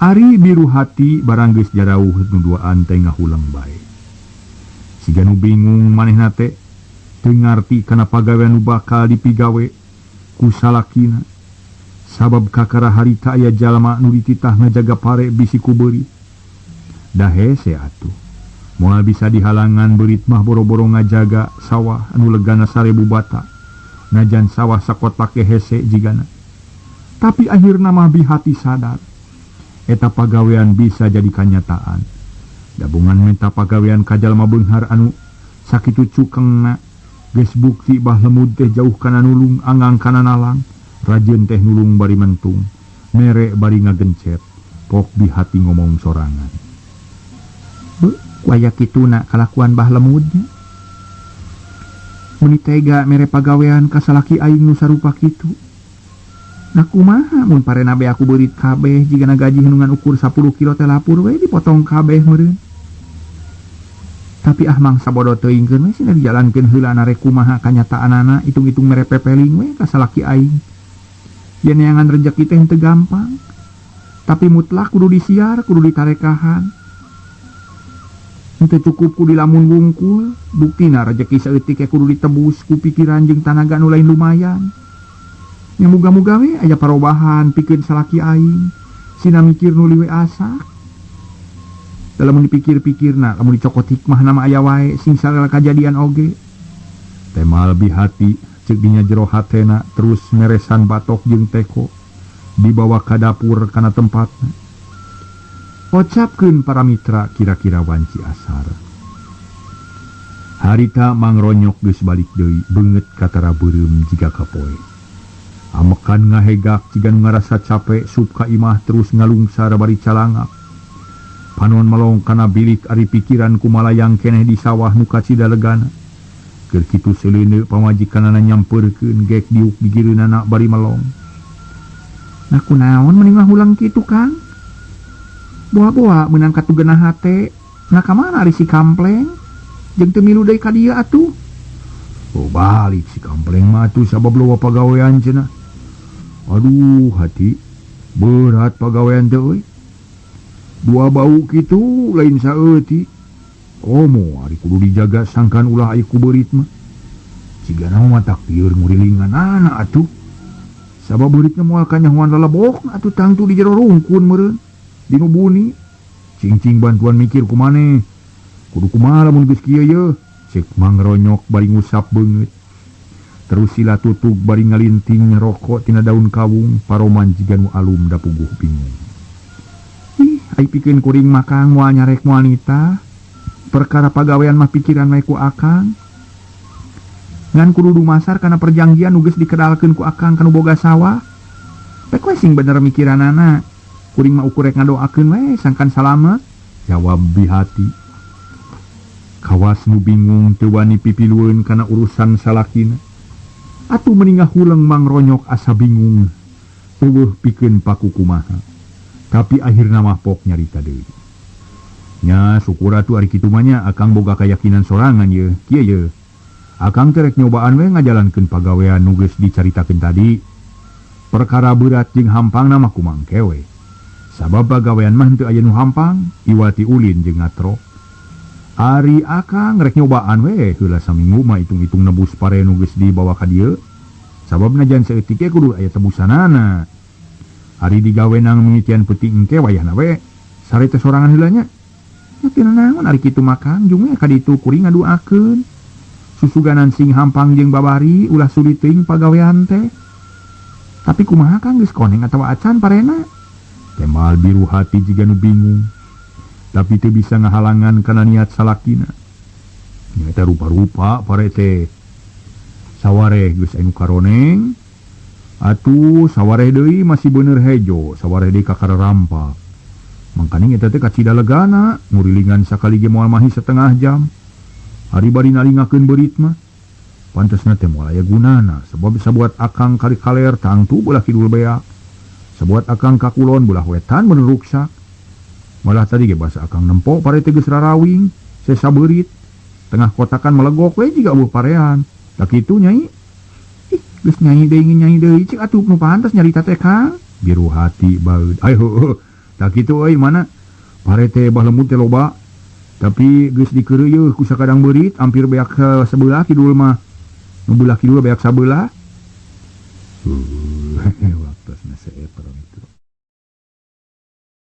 Ari biru hati barang geus jarauh nu duaan teh ngahuleng bae. Siga nu bingung manehna teh teu ngarti kana pagawean nu bakal dipigawe ku salakina. Sabab kakara harita aya jalma nu dititah ngajaga pare bisi ku beurit. Da hese atuh. Moal bisa dihalangan beurit mah boro-boro ngajaga sawah anu legana 1000 bata. Najan sawah sakotak ge hese jigana. Tapi akhirna mah bihati sadar eta pagawean bisa jadi kanyataan. Dabungan minta pagawean ka jalma beunghar anu sakitu cukengna geus bukti Bah Lemud teh jauh kana nulung anggang kana nalang, rajin teh nulung bari mentung, mere bari ngagencet, pok bihati ngomong sorangan. Beuh, waya kituna kalakuan Bah Lemudnya. Meuni tega mere pagawean ka salaki aing nu sarupa kitu. Nah kumaha mun parena be aku beurit kabeh jigana gaji nu ngan ukur 10 kilo teh lapur we dipotong kabeh meureun. Tapi ah mangsa bodoh teuingkeun we sina dijalankeun heula na rek kumaha kanyataanana hitung-hitung mere pepeling we ka salaki aing. Yen neangan rejeki teh henteu gampang. Tapi mutlak kudu disiar, kudu ditarekahan. Henteu cukup ku dilamun wungkul, buktina rejeki saeutik kudu ditebus ku pikiran jeung tanaga nu lain lumayan. Nya muga-muga we aya parobahan pikeun salaki aing, sina mikir nu liwe asak. Da lamun dipikir-pikirna, lamun dicokot hikmah nama aya wae sing sagala kajadian oge. Temal bihati ceuk dinya jero hatena terus meresan batok jeung teko dibawa ka dapur kana tempatna. Ocapkeun para mitra kira-kira wanci asar. Harita mangronyok geus balik deui beungeut katara beureum jiga kapoe. Amekan ngahegak jiga nu ngarasa cape sup ka imah terus ngalungsar bari calangap. Panon melong kana bilik ari pikiran kumalayang keneh di sawah nu kacida legana. Keur kitu seleuneu pamajikanana nyampeurkeun gek diuk gigireunana bari melong. Nah kunaon mending ngahulang kitu Kang? Boa-boa meunang katugenah hate. Nah ka mana ari si kampleng? Jeung teu milu deui ka dieu atuh. Oh balik si kampleng mah atuh sabab loba pagawean cenah. Aduh hati berat pagawean teh euy. Dua bau kitu lain saeutik. Komo ari kudu dijaga sangkan ulah aya ku beurit mah. Cigana mah takdir ngurilinganana atuh. Sabab beuritna moal kanyahoan lalebok atuh tangtu di jero rungkun meureun. Dinu buni cing-cing bantuan mikir ku maneh. Kudu kumaha lamun geus kieu yeuh. Ceuk mangronyok bari ngusap beungeut. Terus sila tutug bari ngalinting rokok tina daun kawung paroman jiga nu alum da puguh bingung. Ih, ai pikeun kuring mah Kang moal nyarek moal nitah. Perkara pagawean mah pikiran we ku akang. Ngan kudu dumasar kana perjanjian nu geus dikedalkeun ku akang kanu boga sawah. Pek we sing bener mikiranana. Kuring mah ukur rek ngadoakeun we sangkan salamet. Jawab bihati. Kawas nu bingung teu wani pipilueun kana urusan salakina. Atuh meni ngahuleng mangronyok asa bingung. Eueuh pikeun paku kumaha. Tapi akhirna mah pok nyarita deui. Nya syukur atuh ari kitu mah nya akang boga kayakinan sorangan yeuh. Kieu yeuh. Akang teh rek nyobaan we ngajalankeun pagawean nu geus dicaritakeun tadi. Perkara berat jeung hampangna mah kumangke we. Sabab pagawean mah henteu aya nu hampang, iwati ulin jeung ngatrok. Ari akang rek nyobaan we heula saminggu mah hitung-hitung nebus pare nu geus dibawa ka dieu. Sabab najan saeutik ge kudu aya tebusanana. Ari digawe nang mimitian peuting engke wayahna we sare teh sorangan heula nya. Nya teu nanaon ari kitu mah Kang, jung we ka ditu kuring ngaduakeun. Susuganan sing hampang jeung babari ulah sulit teuing pagawean teh. Tapi kumaha Kang geus koneng atawa acan parena? Kemal biru hati jiga nu bingung. Tapi teu bisa ngahalangan kana niat salakina. Nya eta rupa-rupa pare teh. Sawareh geus anu karoneng. Atuh sawareh deui masih bener hejo, sawareh deui kakara rampak. Mangkaning eta teh kacida legana, ngurilingan sakali ge moal mahi setengah jam. Ari bari nalingakeun beurit mah. Pantesna teh moal aya gunana, sebab sabuat akang kali kaler tangtu belah kidul beak. Sabuat akang ka kulon belah wetan bener ruksak. Malah tadi ge basa akang nempo pare teh geus rarawing, sesa beurit. Tengah kotakan melegok we jiga eueuh parean. Da kitu nyai. Ih, geus nyai deui nyai deui cik atuh nu pantes nyarita teh Kang. Biru hati baeud. Ai heueuh. Da kitu euy mana? Pare teh bah lembut teh loba. Tapi geus dikeureuyeun ku sakadang beurit hampir beak sebelah kidul mah. Nu belah kidul beak sabelah. Waktosna seep para mitra.